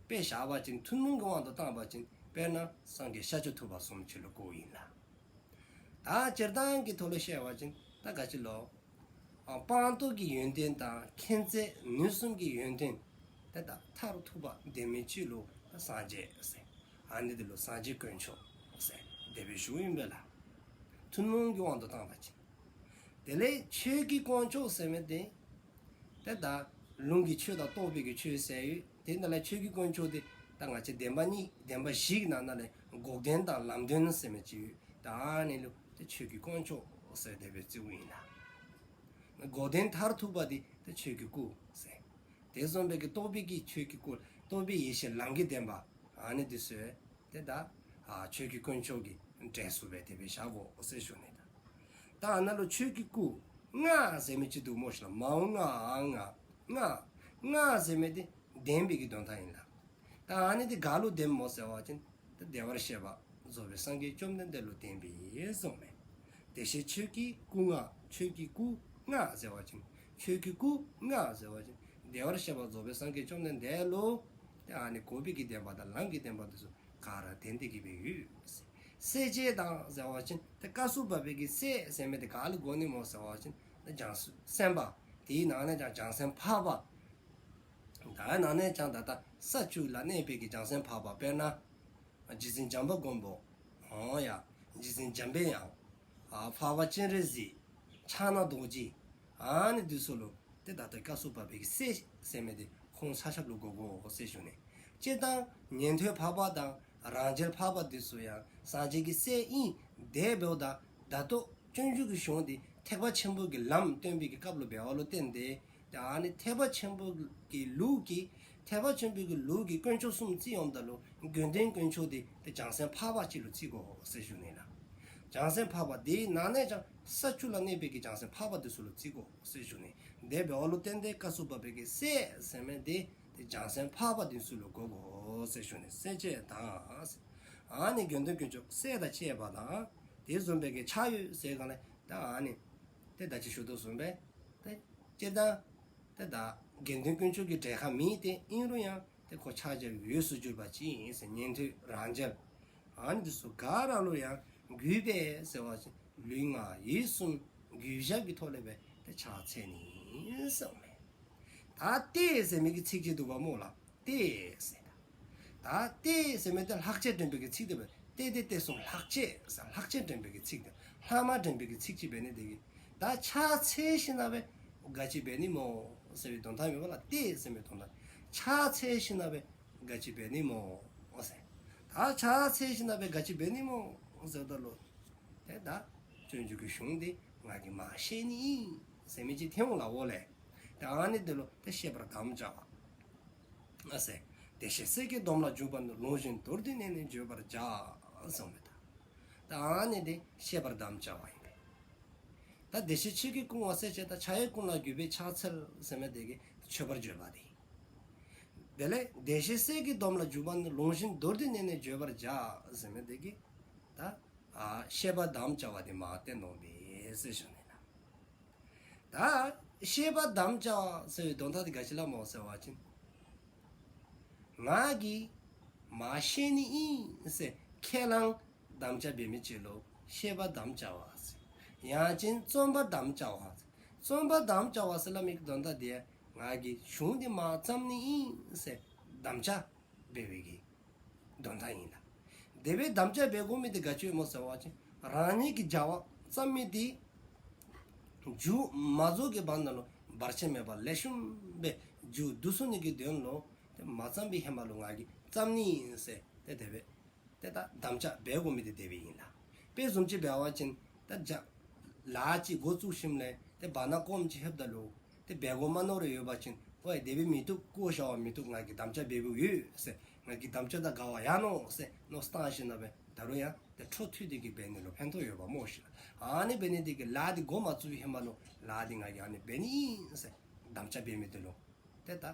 དཔེ་བཞག་པ་ཅིན་ཐུན་མོང་གི་དབང་དུ་བཏང་བ་ཅིན་དཔེར་ན་སངས་རྒྱས་ཤཱཀྱ་ཐུབ་པ་བཟུམ་ཅིག་ལུ་གོཝ་ཨིན་ལགས། ད་སྤྱིར་བཏང་གི་ཐོག་ལུ་བཤད་པ་ཅིན་ད་ག་ཅི་ལོ། ཨ་སྤངས་རྟོགས་ཀྱི་ཡོན་ཏན་དང་མཁྱེན་བརྩེ་ནུས་གསུམ་གྱི་ཡོན་ཏན་དེ་དག་མཐར་ཐུག་པ་ལྡན་མི་ཅིག་ལུ་ད་སངས་རྒྱས་ཟེར། ཨ་ནི་དེ་ལུ་སངས་རྒྱས་དཀོན་མཆོག་ཟེར་དེ་སྦེ་ཞུཝ་ཨིན་པས་ལགས། ཐུན་མོང་གི་དབང་དུ་བཏང་བ་ཅིན། དེ་ལས་ཆོས་ཀྱི་དཀོན་མཆོག་ཟེར་མི་དེ་དེ་ད་ ལུང་གི་ཆོས་དང་རྟོགས་པའི་གི་ཆོས་ཟེར་ཡོད། དེ་ནང་ལས་ཆོས་ཀྱི་དཀོན་མཆོག་དེ་ད་ང་བཅས་བདེན་པ་གཉིས་བདེན་པ་བཞི་གི་ནང་ན་ལས་འགོག་བདེན་དང་ལམ་བདེན་ཟེར་མི་ཅིག་ཡོད། ད་ཨ་ནི་ལུ་ད་ཆོས་ཀྱི་དཀོན་མཆོག་ཟེར་དེ་སྦེ་བརྩིཝ་ཨིན་ལགས། འགོག་བདེན་མཐར་ཐུག་པ་དེ་ད་ཆོས་ཀྱི་སྐུ་ཟེར། དེ་བཟུམ་སྦེ་གི་རྟོགས་པའི་གི་ཆོས་ཀྱི་སྐུ་རྟོགས་པའི་ཡེ་ཤེས་ལམ་གྱི་བདེན་པ་ཨ་ནི་དེ་ཚུ་དེ་ད་ཨ་ཆོས་ཀྱི་དཀོན་མཆོག་གི་གྲས་སུ་སྦེ་དེ་སྦེ་བཞག་དགོ་ཟེར་ཞུ་ནི་ད། ད་ཨ་ནཱ་ལུ་ཆོས་ཀྱི་སྐུ་ལྔ་ཟེར་མི་ཅིག་འདུག་སྨོ་ཤིག་ལགས། མའོ་ལྔ་ཨ་ལྔ་ལྔ་ལྔ་ཟེར་མི་དེ་བདེན་པའི་གི་དོན་དག་ཨིན་ལགས། ད་ཨ་ནི་དེ་ག་ལུ་བདེན་སྨོ་ཟེར་བ་ཅིན་ད་བདེ་བར་གཤེགས་པ་རྫོགས་པའི་སངས་རྒྱས་བཅོམ་ལྡན་འདས་ལུ་བདེན་པའི་གསུངས་མས། དེ་བཞིན་ཆོས་ཀྱི་སྐུ་ལྔ་ཆོས་ཀྱི་སྐུ་ལྔ་ཟེར་བ་ཅིན་ཆོས་ཀྱི་སྐུ་ལྔ་ཟེར་བ་ཅིན་བདེ་བར་གཤེགས་པ་རྫོགས་པའི་སངས་རྒྱས་བཅོམ་ལྡན་འདས་ལུ་ད་ཨ་ནི་འགོག་པའི་གི་བདེན་པ་དང་ལམ་གྱི་བདེན་པ་དེ་ཚུ་ག་ར་བདེན་ཏེ་གི་སྦེ་ཡོད། སྲས་བཅས་དང་ཟེར་བ་ཅིན་ད་སྐབས་སུ་བབ་པའི་གི་སྲས་ཟེར་མི་དེ་ག་ལུ་གོ་ནི་སྨོ་ཟེར་བ་ཅིན་ད་བྱང་སེམས་དཔའ། དེའི་ནང་ན་ཡང་བྱང་སེམས་འཕགས་པ། ད་ནང་ན་ཡང་ད་ལྟ་ས་བཅུ་ལ་གནས་པའི་གི་བྱང་སེམས་འཕགས་པ་དཔེར་ན་རྗེ་བཙུན་བྱམས་པ་མགོན་པོ། འོ་ཡ། རྗེ་བཙུན་འཇམ་པའི་དབྱངས། ཨ་འཕགས་པ་སྤྱན་རས་གཟིགས། ཕྱག་ན་རྡོ་རྗེ། ཨ་ནི་དེ་ཚུ་ལུ་ཏེ་ད་ལྟ་སྐབས་སུ་བབ་པའི་སྲས་ཟེར་མི་དེ་ཁོང་ཆ་ཁྱབ་ལུ་གོ་དགོ་ཟེར་ཞུ་ནི། སྤྱིར་བཏང་ཉན་ཐོས་འཕགས་པ་དང་རང་རྒྱལ་འཕགས་པ་དེ་ཚུ་ཡང་སངས་རྒྱས་ཀྱི་སྲས་ཨིན། དེ་འབདཝ་ད་ད་ལྟོ་སྤྱོད་འཇུག་གི་གཞུང་དེ་ཐེག་པ་ཆེན་པོ་གི་ལམ་སྟོན་པའི་གི་སྐབས་ལུ་འབདཝ་ལུ་བརྟེན་ཏེ་ད་ཨ་ནི་ཐེག་པ་ཆེན་པོ་གི་ལུགས་ཀྱི་ཐེག་པ་ཆེན་པོའི་གི་ལུགས་ཀྱི་དཀོན་མཆོག་གསུམ་རྩིཝ་ད་ལུ་དགེ་འདུན་དཀོན་མཆོག་དེ་ཏེ་བྱང་སེམས་འཕགས་པ་ཅིག་ལུ་རྩི་དགོ་ཟེར་ཞུ་ནི་ལགས། བྱང་སེམས་འཕགས་པ་དེའི་ནང་ན་ཡང་ས་བཅུ་ལ་གནས་པའི་གི་བྱང་སེམས་འཕགས་པ་དེ་ཚུ་ལུ་རྩི་དགོ་ཟེར་ཞུ་ནི། དེ་འབདཝ་ལུ་བརྟེན་ཏེ་སྐབས་སུ་བབ་པའི་གི་སྲས་ཟེར་མི་དེ་ཏེ་བྱང་སེམས་འཕགས་པ་དེ་ཚུ་ལུ་གོ་དགོ་ཟེར་ཞུ་ནི། སྲས་བཅས་དང་། ཨ་ནི་དགེ་འདུན་དཀོན་མཆོག་སྲས་དང་བཅས་པ་དང་དེ་བཟུམ་སྦེ་གི་ཆ་ཡོད་ཟེར་ག་ལས་ད་ཨ་ནི་ཏེ་ད་ཅི་ཞུ་དོ་བཟུམ་སྦེ་ཏེ་སྤྱིར་བཏང་ཏེ་ད་དགེ་འདུན་དཀོན་མཆོག་གི་གྲལ་ཁར་མེད་དེ་ཨིན་རུང་ཡང་ཏེ་ཁོ་ཕྱག་རྒྱ་འོས་སུ་གྱུར་པ་ཅིག་ཨིན་ཟེར། ཉན་ཐོས་རང་རྒྱལ་ཨ་ནི་དེ་ཚུ་ག་ར་ལུ་ཡང་གུས་པས་ཟེར་བ་ཅིན་ལུས་ངག་ཡིད་གསུམ་གུས་ཞབས་ཀྱི་ཐོག་ལས་སྦེ་ཏེ་ཕྱག་འཚལ་ནི་ཟེར་མས། ད་ཏེ་ཟེར་མི་གི་ཚིག་ཅིག་འདུག་པ་སྨོ་ལགས། ཏེ་ཟེར། ད་ཏེ་ཟེར་མི་དེ་ལྷག་བཅས་འདྲེན་པའི་གི་ཚིག་དེ་སྦེ་ཏེ་ཏེ་ཏེ་གསུམ་ལྷག་བཅས་ཟེར་ལྷག་བཅས་འདྲེན་པའི་གི་ཚིག་དེ་ལྷག་མ་འདྲེན་པའི་གི་ཚིག་ཅིག་འབད་ནི་དེ་གིས་ད་ཕྱག་འཚལ་ཞིནམ་ལས་ག་ཅི་འབད་ནི་སྨོ་ཟེར་བའི་དོན་དག་མེན་པ་ལགས། ཏེ་ཟེར་མི་དོན་དག་ཕྱག་འཚལ་ཞིནམ་ལས་ག་ཅི་འབད་ནི་སྨོ་ཟེར། ད་ཕྱག་འཚལ་ཞིནམ་ལས་ག་ཅི་འབད་ནི་སྨོ་ཟེརཝ་ད་ལུ་ཏེ་ད་སྤྱོད་འཇུག་གི་གཞུང་དེ་ང་གིས་མ་ཤེས་ནི་ཨིན་ཟེར་མི་ཅིག་ཐོན་འོང་ལགས་འོ་ལགས། ཏེ་ཨ་ནི་དེ་ལུ་ཏེ་ཤེས་པར་དམ་བཅའ་བ། ཨ་ཟེར། བདེ་གཤེགས་སྲས་ཀྱི་སྡོམ་ལ་འཇུག་པ་ནི། ལུང་བཞིན་མདོར་བསྡུས་ནས་ནི་བརྗོད་པར་བྱ། གསུངས་མས་ད། ད་ཨ་ནི་དེ་ཤེས་པར་དམ་བཅའ་བ་ཨིན་པས། ད་བདེ་གཤེགས་ཆོས་ཀྱི་སྐུ་ལྔ་སྲས་བཅས་དང་། ཕྱག་གཡས་བསྐུམ་ལ་གུས་པས་ཕྱག་འཚལ་ཟེར་མི་དེ་གིས་མཆོད་པར་བརྗོད་པ་དེ། དེ་ལས་བདེ་གཤེགས་སྲས་ཀྱི་སྡོམ་ལ་འཇུག་པ་ནི། ལུང་བཞིན་མདོར་བསྡུས་ནས་ནི་བརྗོད་པར་བྱ་ཟེར་མི་དེ་གིས་ད་ཨ་ཤེས་པ་དམ་བཅའ་བ་དེ་མ་བསྟན་ནོ་མས་ཟེར་ཞུ་ནི་ལགས། ད་ཤེས་པ་དམ་བཅའ་བ་ཟེར་བའི་དོན་དག་དེ་ག་ཅི་ལ་སྨོ་ཟེར་བ་ཅིན་ང་གིས་མ་ཤེས་ནི་ཨིན་ཟེར་ཁས་བླངས་དམ་བཅའ་འབད་མི་ཅིག་ལུ་ཤེས་པ་དམ་བཅའ་བ་ཟེར། ཡང་ཅིན་བརྩོན་པ་དམ་བཅའ་བ་ཟེར། བརྩོན་པ་དམ་བཅའ་བ་ཟེར་སླབ་མི་གི་དོན་དག་དེ་ང་གིས་གཞུང་འདི་མ་བརྩམ་ནི་ཨིན་ཟེར་དམ་བཅའ་འབད་བའི་གི་དོན་དག་ཨིན་ལགས། དེ་སྦེ་དམ་བཅའ་འབད་དགོ་མི་དེ་ག་ཅི་སྨོ་ཟེར་བ་ཅིན་རང་ཉིད་ཀྱིས་བྱ་བ་བརྩམ་མི་དེ་མཇུག་མ་རྫོགས་ཀྱི་བར་ན་ལུ་བར་ཆད་མེད་པར་ལེགས་ཤོམ་སྦེ་མཇུག་བསྡུ་ཚུགས་ནི་གི་དོན་ལུ་ཏེ་མ་བརྩམས་པའི་ཧེ་མ་ལུ་ང་གིས་བརྩམ་ནི་ཨིན་ཟེར་ཏེ་དེ་སྦེ་ཏེ་ད་དམ་བཅའ་འབད་དགོ་མི་དེ་དེ་སྦེ་ཨིན་ལགས། དཔེ་བཟུམ་ཅིག་འབད་བ་ཅིན་ད་བྱ་ལཱ་ཅིག་འགོ་བཙུགས་ཞིནམ་ལས་ཏེ་བར་ན་སྐོམ་ཅིག་ལྷོདཔ་ད་ལུ་ཏེ་འབད་དགོ་མ་མནོ་རེ་ཡོད་པ་ཅིན་ཨོ་ཡ་དེ་སྦེ་མི་བཏུབ། བཀོ་བཞག་པ་མི་བཏུབ། ང་གིས་དམ་བཅའ་འབད་འབདཝ་ཡོད་ཟེར། ང་གི་དམ་བཅའ་དང་འགལ་བ་ཡང་མནོ་ཟེར་མནོ་བསམ་བཏང་ཞིནམ་ལས་ད་རུང་ཡང་ཏེ་འཕྲོ་མཐུད་དེ་གི་འབད་ནི་ལུ་ཕན་ཐོགས་ཡོདཔ་སྨོ་ཤིག་ལགས། ཨ་ནི་འབད་ནི་དེ་གིས་ལཱ་དེ་འགོ་མ་བཙུགས་པའི་ཧེ་མ་ལུ་ལཱ་དེ་ང་གིས་ཨ་ནི་འབད་ནི་ཨིན་ཟེར་དམ་བཅའ་འབད་མི་དེ་ལུ་ཏེ་ད་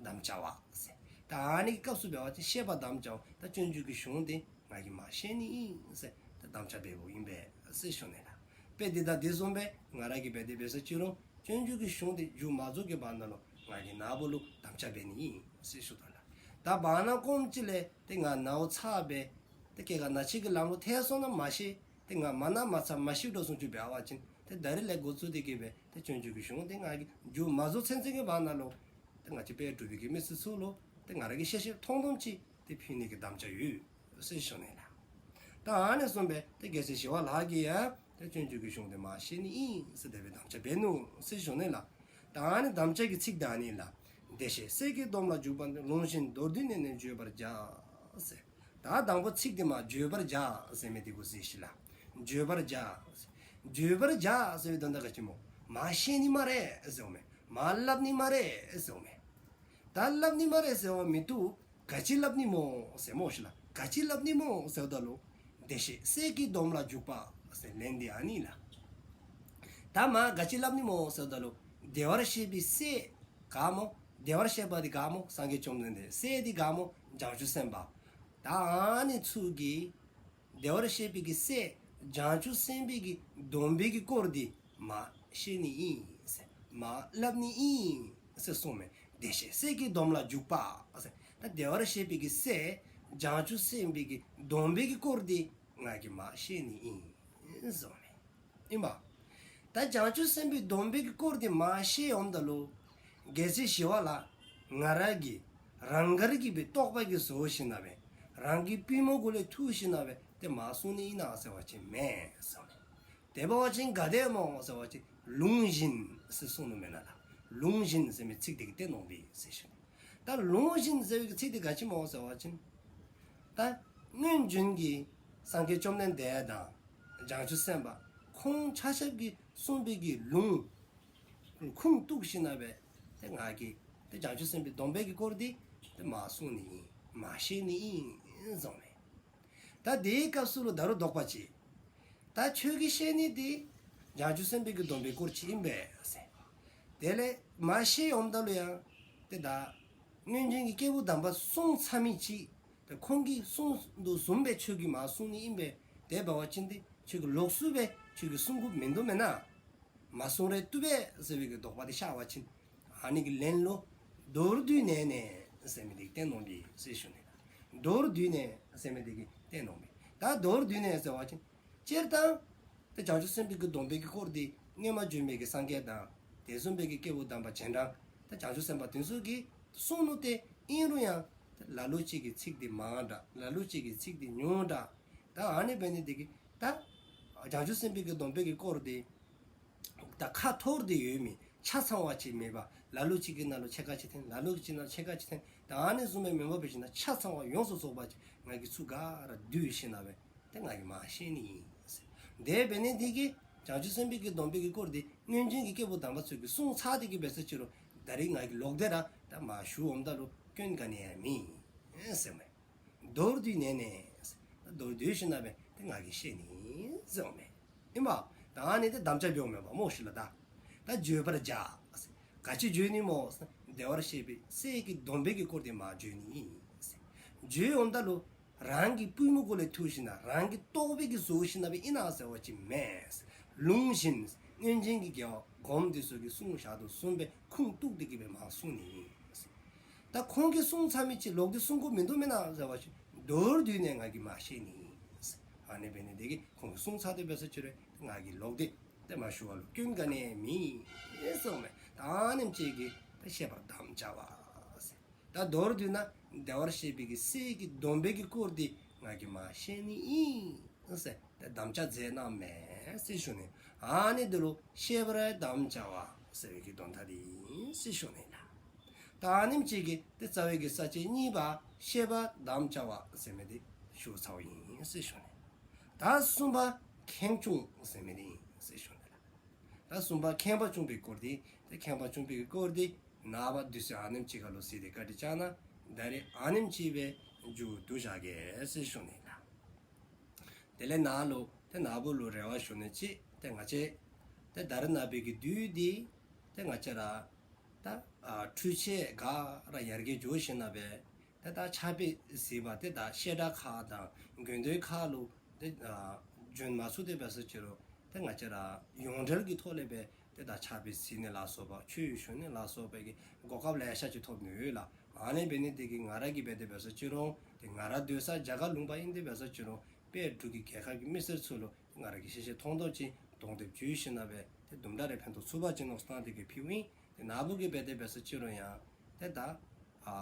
དམ་བཅའ་བ་ཟེར། ད་ཨ་ནི་གི་སྐབས་སུ་འབད་བ་ཅིན་ཤེས་པ་དམ་བཅའ་བ། ད་སྤྱོད་འཇུག་གི་གཞུང་དེ་ང་གིས་མ་ཤེས་ནི་ཨིན་ཟེར་ད་དམ་བཅའ་འབད་འབདཝ་ཨིན་པས་ཟེར་ཞུ་ནི་ལགས། དཔེ་འདི་དང་དེ་བཟུམ་སྦེ་ང་ར་གིས་འབད་དེ་འབད་ས་ཅི་རུང་སྤྱོད་འཇུག་གི་གཞུང་དེ་མཇུག་མ་རྫོགས་ཀྱི་བར་ན་ལུ་ང་གིས་ན་བུ་ལུ་དམ་བཅའ་འབད་ནི་ཨིན་ཟེར་ཞུ་དོ་ལགས། ད་བར་ན་སྐོམ་ཅིག་ལས་ཏེ་ང་ན་བུ་ཚ་བས་ཏེ་སྐྱེ་རྒ་ན་འཆི་གི་ལམ་ལུ་ཐལ་སོང་ན་མ་ཤེས། ཏེ་ང་མ་ན་མ་ཚ་མ་ཤི་འགྲོ་སོང་ཅི་འབད་བ་ཅིན་ཏེ་ད་རིས་ལས་འགོ་བཙུགས་ཏེ་གི་སྦེ་ཏེ་སྤྱོད་འཇུག་གི་གཞུང་དེ་ང་གིས་མཇུག་མ་རྫོགས་ཚུན་ཚོད་ཀྱི་བར་ན་ལུ་ཏེ་ང་བཅས་དཔལ་འབྲུག་པའི་གི་མི་སེར་ཚུ་ལུ་ཏེ་ང་ར་གིས་ཤེས་ཤེས་མཐོང་མཐོངམ་ཅིག་ཏེ་ཕུལ་ནི་གི་དམ་བཅའ་ཡོད་ཟེར་ཞུ་ནི་ལགས། ད་ཨ་ནི་བཟུམ་སྦེ་ཏེ་རྒྱལ་སྲས་ཞི་བ་ལྷ་གིས་ཡང་ཏེ་སྤྱོད་འཇུག་གི་གཞུང་དེ་མ་ཤེས་ནི་ཨིན་ཟེར་དེ་སྦེ་དམ་བཅའ་འབད་ནུག་ཟེར་ཞུ་ནི་ལགས། ད་ཨ་ནི་དམ་བཅའ་གི་ཚིག་དེ་ཨ་ནི་ལགས། བདེ་གཤེགས་སྲས་ཀྱི་སྡོམ་ལ་འཇུག་པ་ནི། ལུང་བཞིན་མདོར་བསྡུས་ནས་ནི་བརྗོད་པར་བྱ་ཟེར། ད་དང་པོ་ཚིག་དེ་མ་བརྗོད་པར་བྱ་ཟེར་མི་དེ་གུ་གཟིགས་ཤིག་ལགས། བརྗོད་པར་བྱ། བརྗོད་པར་བྱ་ཟེར་བའི་དོན་དག་ག་ཅི་སྨོ། མ་ཤེས་ནི་སྨ་རེ་ཟེརཝ་མས། མ་སླབ་ནི་སྨ་རེ་ཟེརཝ་མས། ད་སླབ་ནི་སྨ་རེ་ཟེརཝ་མི་འདུག། ག་ཅི་སླབ་ནི་སྨོ་ཟེར་སྨོ་ཤིག་ལགས། ག་ཅི་སླབ་ནི་སྨོ་ཟེརཝ་ད་ལུ། བདེ་གཤེགས་སྲས་ཀྱི་སྡོམ་ལ་འཇུག་པ་ཟེར་ལན་འདི་ཨ་ནི་ལགས། ད་མ་ག་ཅི་སླབ་ནི་སྨོ་ཟེརཝ་ད་ལུ། བདེ་བར་གཤེགས་པའི་སྲས་ག་སྨོ། བདེ་བར་གཤེགས་པ་འདི་ག་སྨོ། སངས་རྒྱས་བཅོམ་ལྡན་འདས། སྲས་འདི་ག་སྨོ། བྱང་ཆུབ་སེམས་དཔའ། ད་ཨ་ནི་ཚུ་གིས་བདེ་བར་གཤེགས་པའི་གི་སྲས་བྱང་ཆུབ་སེམས་དཔའི་གི་སྡོམ་པའི་གི་སྐོར་འདི་མ་ཤེས་ནི་ཨིན་ཟེར། མ་སླབ་ནི་ཨིན་ཟེར་གསུངསམ་མས། བདེ་གཤེགས་སྲས་ཀྱི་སྡོམ་ལ་འཇུག་པ་ཟེར། ད་བདེ་བར་གཤེགས་པའི་གི་སྲས་བྱང་ཆུབ་སེམས་དཔའི་གི་སྡོམ་པའི་གི་སྐོར་འདི་ང་གིས་མ་ཤེས་ནི་ཨིན་གསུངསམ་མས། ཨིན་པ། ད་བྱང་ཆུབ་སེམས་དཔའི་སྡོམ་པའི་གི་སྐོར་འདི་མ་ཤེས་འོངམ་ད་ལུ། རྒྱལ་སྲས་ཞི་བ་ལྷ་ང་ར་གིས་རང་དགར་གྱི་སྦེ་རྟོག་པ་གིས་བཟོ་ཞིནམ་ལས་རང་གི་པུས་མོ་གུ་ལས་འཐུ་ཞིནམ་ལས་ཏེ་མ་གསུང་ནི་ཨིན་ན་ཟེར་བ་ཅིན་མེན་གསུངསམ་མས། དེ་འབད་བ་ཅིན་ག་དེ་སྨོ་ཟེར་བ་ཅིན་ལུང་བཞིན་ཟེར་གསུངས་ནུག་མེན་ན་ལགས། ལུང་བཞིན་ཟེར་མི་ཚིག་དེ་གིས་བསྟན་འོང་པས་ཟེར་ཞུ་ནི། ད་ལུང་བཞིན་ཟེར་བའི་ཚིག་དེ་ག་ཅི་སྨོ་ཟེར་བ་ཅིན། ད་སྔོན་བྱོན་གྱི་སངས་རྒྱས་བཅོམ་ལྡན་འདས་དང་བྱང་ཆུབ་སེམས་དཔའ་ཁོང་ཆ་ཁྱབ་ཀྱིས་གསུངས་པའི་གི་ལུང་ཁུངས་གཏུགས་ཞིནམ་ལས་ཏེ་ང་གིས་ཏེ་བྱང་ཆུབ་སེམས་དཔའི་སྡོམ་པའི་གི་སྐོར་འདི་ཏེ་མ་གསུང་ནི་ཨིན། མ་ཤེས་ནི་ཨིན་གསུངསམ་མས། ད་དེའི་སྐབས་སུ་ལུ་ད་རུང་དོགས་པ་ཅིག། ད་ཁྱོད་ཀྱིས་ཤེས་ནི་འདི་བྱང་ཆུབ་སེམས་དཔའི་གི་སྡོམ་པའི་སྐོར་ཅིག་ཨིན་པས་ཟེར། དེ་ལས་མ་ཤེས་འོངམ་ད་ལུ་ཡང་ཏེ་ད་སྔོན་བྱོན་གྱི་སྐྱེས་བུ་དམ་པ་གསུངས་ཚར་མི་ཅིག། ཏེ་ཁོང་གིས་གསུངས་དོ་བཟུམ་སྦེ་ཁྱོད་ཀྱིས་མ་གསུང་ནི་ཨིན་པས། དེ་འབད་བ་ཅིན་ཏེ་ཁྱོད་ཀྱིས་ལོགས་སུ་སྦེ་ཁྱོད་ཀྱིས་གསུང་དགོཔ་མིན་འདུག་མེན་ན། མ་གསུང་རུང་བཏུབ་པས་ཟེར་བའི་གི་དོགས་པ་དེ་ཤར་བ་ཅིན། ཨ་ནི་གི་ལན་ལུ་མདོར་བསྡུས་ནས་ནི་ཟེར་མི་དེ་གིས་བསྟན་འོང་པས་ཟེར་ཞུ་ནི། མདོར་བསྡུས་ནས་ཟེར་མི་དེ་གིས་བསྟན་འོང་པས། ད་མདོར་བསྡུས་ནས་ཟེར་བ་ཅིན། སྤྱིར་བཏང་ཏེ་བྱང་ཆུབ་སེམས་དཔའི་གི་སྡོམ་པའི་གི་སྐོར་འདི་སྔོན་མ་བྱོན་པའི་གི་སངས་རྒྱས་དང་དེ་བཟུམ་སྦེ་གི་སྐྱེས་བུ་དམ་པ་རྗེས་འབྲང་ཏེ་བྱང་ཆུབ་སེམས་དཔའ་དེ་ཚུ་གིས་གསུངས་ནུག། ཏེ་ཨིན་རུང་ཡང་ཏེ་ལ་ལུ་ཅིག་གིས་ཚིག་འདི་མང་དྲགས། ལ་ལུ་ཅིག་གིས་ཚིག་འདི་ཉུང་དྲགས། ད་ཨ་ནི་འབད་ནི་དེ་གིས་ད་བྱང་ཆུབ་སེམས་དཔའི་གི་སྡོམ་པའི་གི་སྐོར་འདི་ད་ཁ་འཐོར་ཏེ་ཡོད་མི་ཆ་ཚང་བ་ཅིག་མེད་པར་ལ་ལུ་ཅིག་གི་ནང་ལུ་ཕྱེད་ཀ་ཅིག་ཐོན། ལ་ལུ་ཅིག་ནང་ཕྱེད་ཀ་ཅིག་ཐོན། ད་ཨ་ནི་བཟུམ་སྦེ་མེན་པར་འབད་ཞིནམ་ལས་ཆ་ཚང་བ་ཡོངས་སུ་རྫོགས་པ་ཅིག་ང་གིས་ཚུར་ག་ར་བསྡུས་ཞིནམ་ལས་ཏེ་ང་གིས་མ་ཤེས་ནི་ཨིན་ཟེར། དེ་འབད་ནི་དེ་གིས་བྱང་ཆུབ་སེམས་དཔའི་གི་སྡོམ་པའི་གི་སྐོར་འདི་སྔོན་བྱོན་གྱི་སྐྱེས་བུ་དམ་པ་ཚུ་གིས་གསུངས་ཚར་ཏེ་གི་འབད་ས་ཅི་རུང་ད་རིས་ང་གིས་ལོག་སྟེ་ར་ད་མ་ཞུ་འོངམ་ད་ལུ་སྐྱོན་ག་ནི་ཡང་མེད་ཟེརཝ་མས། མདོར་བསྡུས་ནས་ནི། མདོར་བསྡུས་ཞིནམ་ལས་ཏེ་ང་གིས་ཤེས་ནི་ཟེརཝ་མས། ཨིན་པ། ད་ཨ་ནི་ཏེ་དམ་བཅའ་འབདཝ་མས་པ་སྨོ་ཤིག་ལགས། ད་ད་བརྗོད་པར་བྱ། ག་ཅི་བརྗོད་ནི་སྨོ། བདེ་བར་གཤེགས་པའི་སྲས་ཀྱི་སྡོམ་པའི་གི་སྐོར་འདི་མ་བརྗོད་ནི་ཨིན། བརྗོད་འོངམ་ད་ལུ་རང་གི་པུས་མོ་གུ་ལས་འཐུ་ཞིནམ་ལས་རང་གིས་རྟོགས་པའི་གི་བཟོ་ཞིནམ་ལས་ཨིན་ན་ཟེར་བ་ཅིན་མེན། ལུང་བཞིན་སྔོན་བྱོན་གྱི་རྒྱལ་བ་གོངམ་དེ་ཚུ་གིས་གསུངས་བཞག་དོ་བཟུམ་སྦེ་ཁུངས་གཏུགས་ཏེ་གི་སྦེ་མ་གསུང་ནི་ཨིན། ད་ཁོང་གིས་གསུངས་ཚར་མི་ཅིག་ལོག་སྟེ་གསུང་དགོཔ་མིན་འདུག་མེན་ན་ཟེར་བ་ཅིན་མདོར་བསྡུས་ནས་ང་གིས་མ་ཤེས་ནི་ཨིན། ཨ་ནི་འབད་ནི་དེ་གིས་ཁོང་གིས་གསུངས་ཚར་ཏེ་འབད་ས་ཅི་རུང་ང་གིས་ལོག་སྟེ་ཏེ་མ་ཞུ་བ་ལུ་སྐྱོན་ག་ནི་ཡང་མེད་ཟེརཝ་མས། ད་ཨ་ནེམ་ཅིག་གིས་ཏེ་བཤད་པར་དམ་བཅའ་བ་ཟེར། ད་མདོར་བསྡུས་ན་བདེ་བར་གཤེགས་པའི་གི་སྲས་ཀྱི་སྡོམ་པའི་གི་སྐོར་འདི་ང་གིས་མ་ཤེས་ནི་ཨིན་ཟེར་ཏེ་དམ་བཅའ་མཛད་གནངམ་མས་ཟེར་ཞུ་ནི། ཨ་ནི་འདི་ལུ་བཤད་པར་དམ་བཅའ་བ་ཟེར་བའི་གི་དོན་དག་འདི་ཨིན་ཟེར་ཞུ་ནི་ལགས། ད་ཨ་ནེམ་ཅིག་གིས་ཏེ་རྩ་བའི་གི་ས་བཅད་གཉིས་པ་བཤད་པར་དམ་བཅའ་བ་ཟེར་མི་འདི་ཞུ་ཚརཝ་ཨིན་ཟེར་ཞུ་ནི། ད་གསུམ་པ་ཁེངས་སྐྱུང་ཟེར་མི་འདི་ཨིན་ཟེར་ཞུ་ནི་ལགས། ད་གསུམ་པ་ཁེངས་པ་སྐྱུང་པའི་སྐོར་འདི་ཏེ་ཁེངས་པ་སྐྱུང་པའི་སྐོར་འདི་ནངས་པ་དུས་ཚོད་ཨ་ནེམ་ཅིག་ཁར་ལུ་གཟིགས་ཏེ་བཀའ་དྲིན་བསྐྱང་གནང་། ད་རིས་ཨ་ནེམ་ཅིག་སྦེ་མཇུག་བསྡུ་བཞག་གེ་ཟེར་ཞུ་ནི་ལགས། དེ་ལས་ནཱ་ལུ་ཏེ་ནཱ་བུ་ལུ་རེ་བ་ཞུ་ནི་ཅིག། ཏེ་ང་བཅས་ཏེ་ད་རིས་ནངས་པའི་གི་དུས་འདི་ཏེ་ང་བཅས་ར་ད་ཨ་འཕྲུལ་ཆས་ག་ར་ཡར་རྒྱས་འགྱོ་ཞིནམ་ལས་ཏེ་ད་ཕྱག་དཔེ་གཟིགས་པ་ཏེ་ད་བཤད་གྲྭ་ཁག་དང་དགོན་སྡེ་ཁག་ལུ་ཏེ་ཨ་འབྱོན་མ་ཚུགས་ཏེ་འབད་ས་ཅི་རུང་ཏེ་ང་བཅས་ར་ཡོངས་འབྲེལ་གྱི་ཐོག་ལས་སྦེ་ཏེ་ད་ཕྱག་དཔེ་གཟིགས་ནི་ལ་སོགས་པ་ཆོས་ཞུ་ནི་ལ་སོགས་པའི་གི་གོ་སྐབས་ལེ་ཤ་ཅིག་ཐོབ་ནི་ཡོད་ལགས། ཨ་ནི་འབད་ནི་དེ་གིས་ང་ར་གིས་འབད་དེ་འབད་ས་ཅི་རུང་ཏེ་ང་ར་སྡོད་ས་རྒྱ་གར་ལུང་པ་ཨིན་ཏེ་འབད་ས་ཅི་རུང་དཔལ་འབྲུག་གི་རྒྱལ་ཁབ་ཀྱི་མི་སེར་ཚུ་ལུ་ང་ར་གིས་ཤེས་ཤེས་མཐོང་མཐོང་ཅིག་གདོང་དེབ་བརྒྱུད་ཞིནམ་ལས་ཏེ་དུམ་གྲ་རེ་ཕན་ཐོགས་ཚུགས་པ་ཅིན་མནོ་བསམ་བཏང་སྟེ་གི་ཕུལཝ་ཨིན། ཏེ་ནཱ་བུ་གིས་འབད་དེ་འབད་ས་ཅི་རུང་ཡང་ཏེ་ད་ཨ་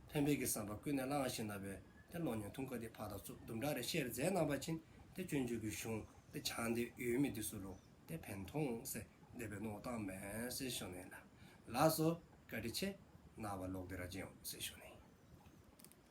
ཕན་པའི་གི་བསམ་པ་ཀུན་ནས་བསླངས་ཞིནམ་ལས་ཏེ་གློག་བརྙན་ཐུང་ཀ་འདི་ཕར་དང་ཚུར་དུམ་གྲ་རེ་ཤེར་མཛད་གནང་པ་ཅིན་ཏེ་སྤྱོད་འཇུག་གི་གཞུང་ཏེ་སྦྱང་སྟེ་ཡོད་མི་འདི་ཚུ་ལུ་ཏེ་ཕན་ཐོགས་ཟེར་དེ་སྦེ་མནོ་བསམ་བཏངམ་མས་ཟེར་ཞུ་ནི་ལགས། ལགས་སོ། བཀའ་དྲིན་ཆེ། ནངས་པ་ལོག་སྟེ་ར་བྱོན་འོང་ཟེར་ཞུ་ནི།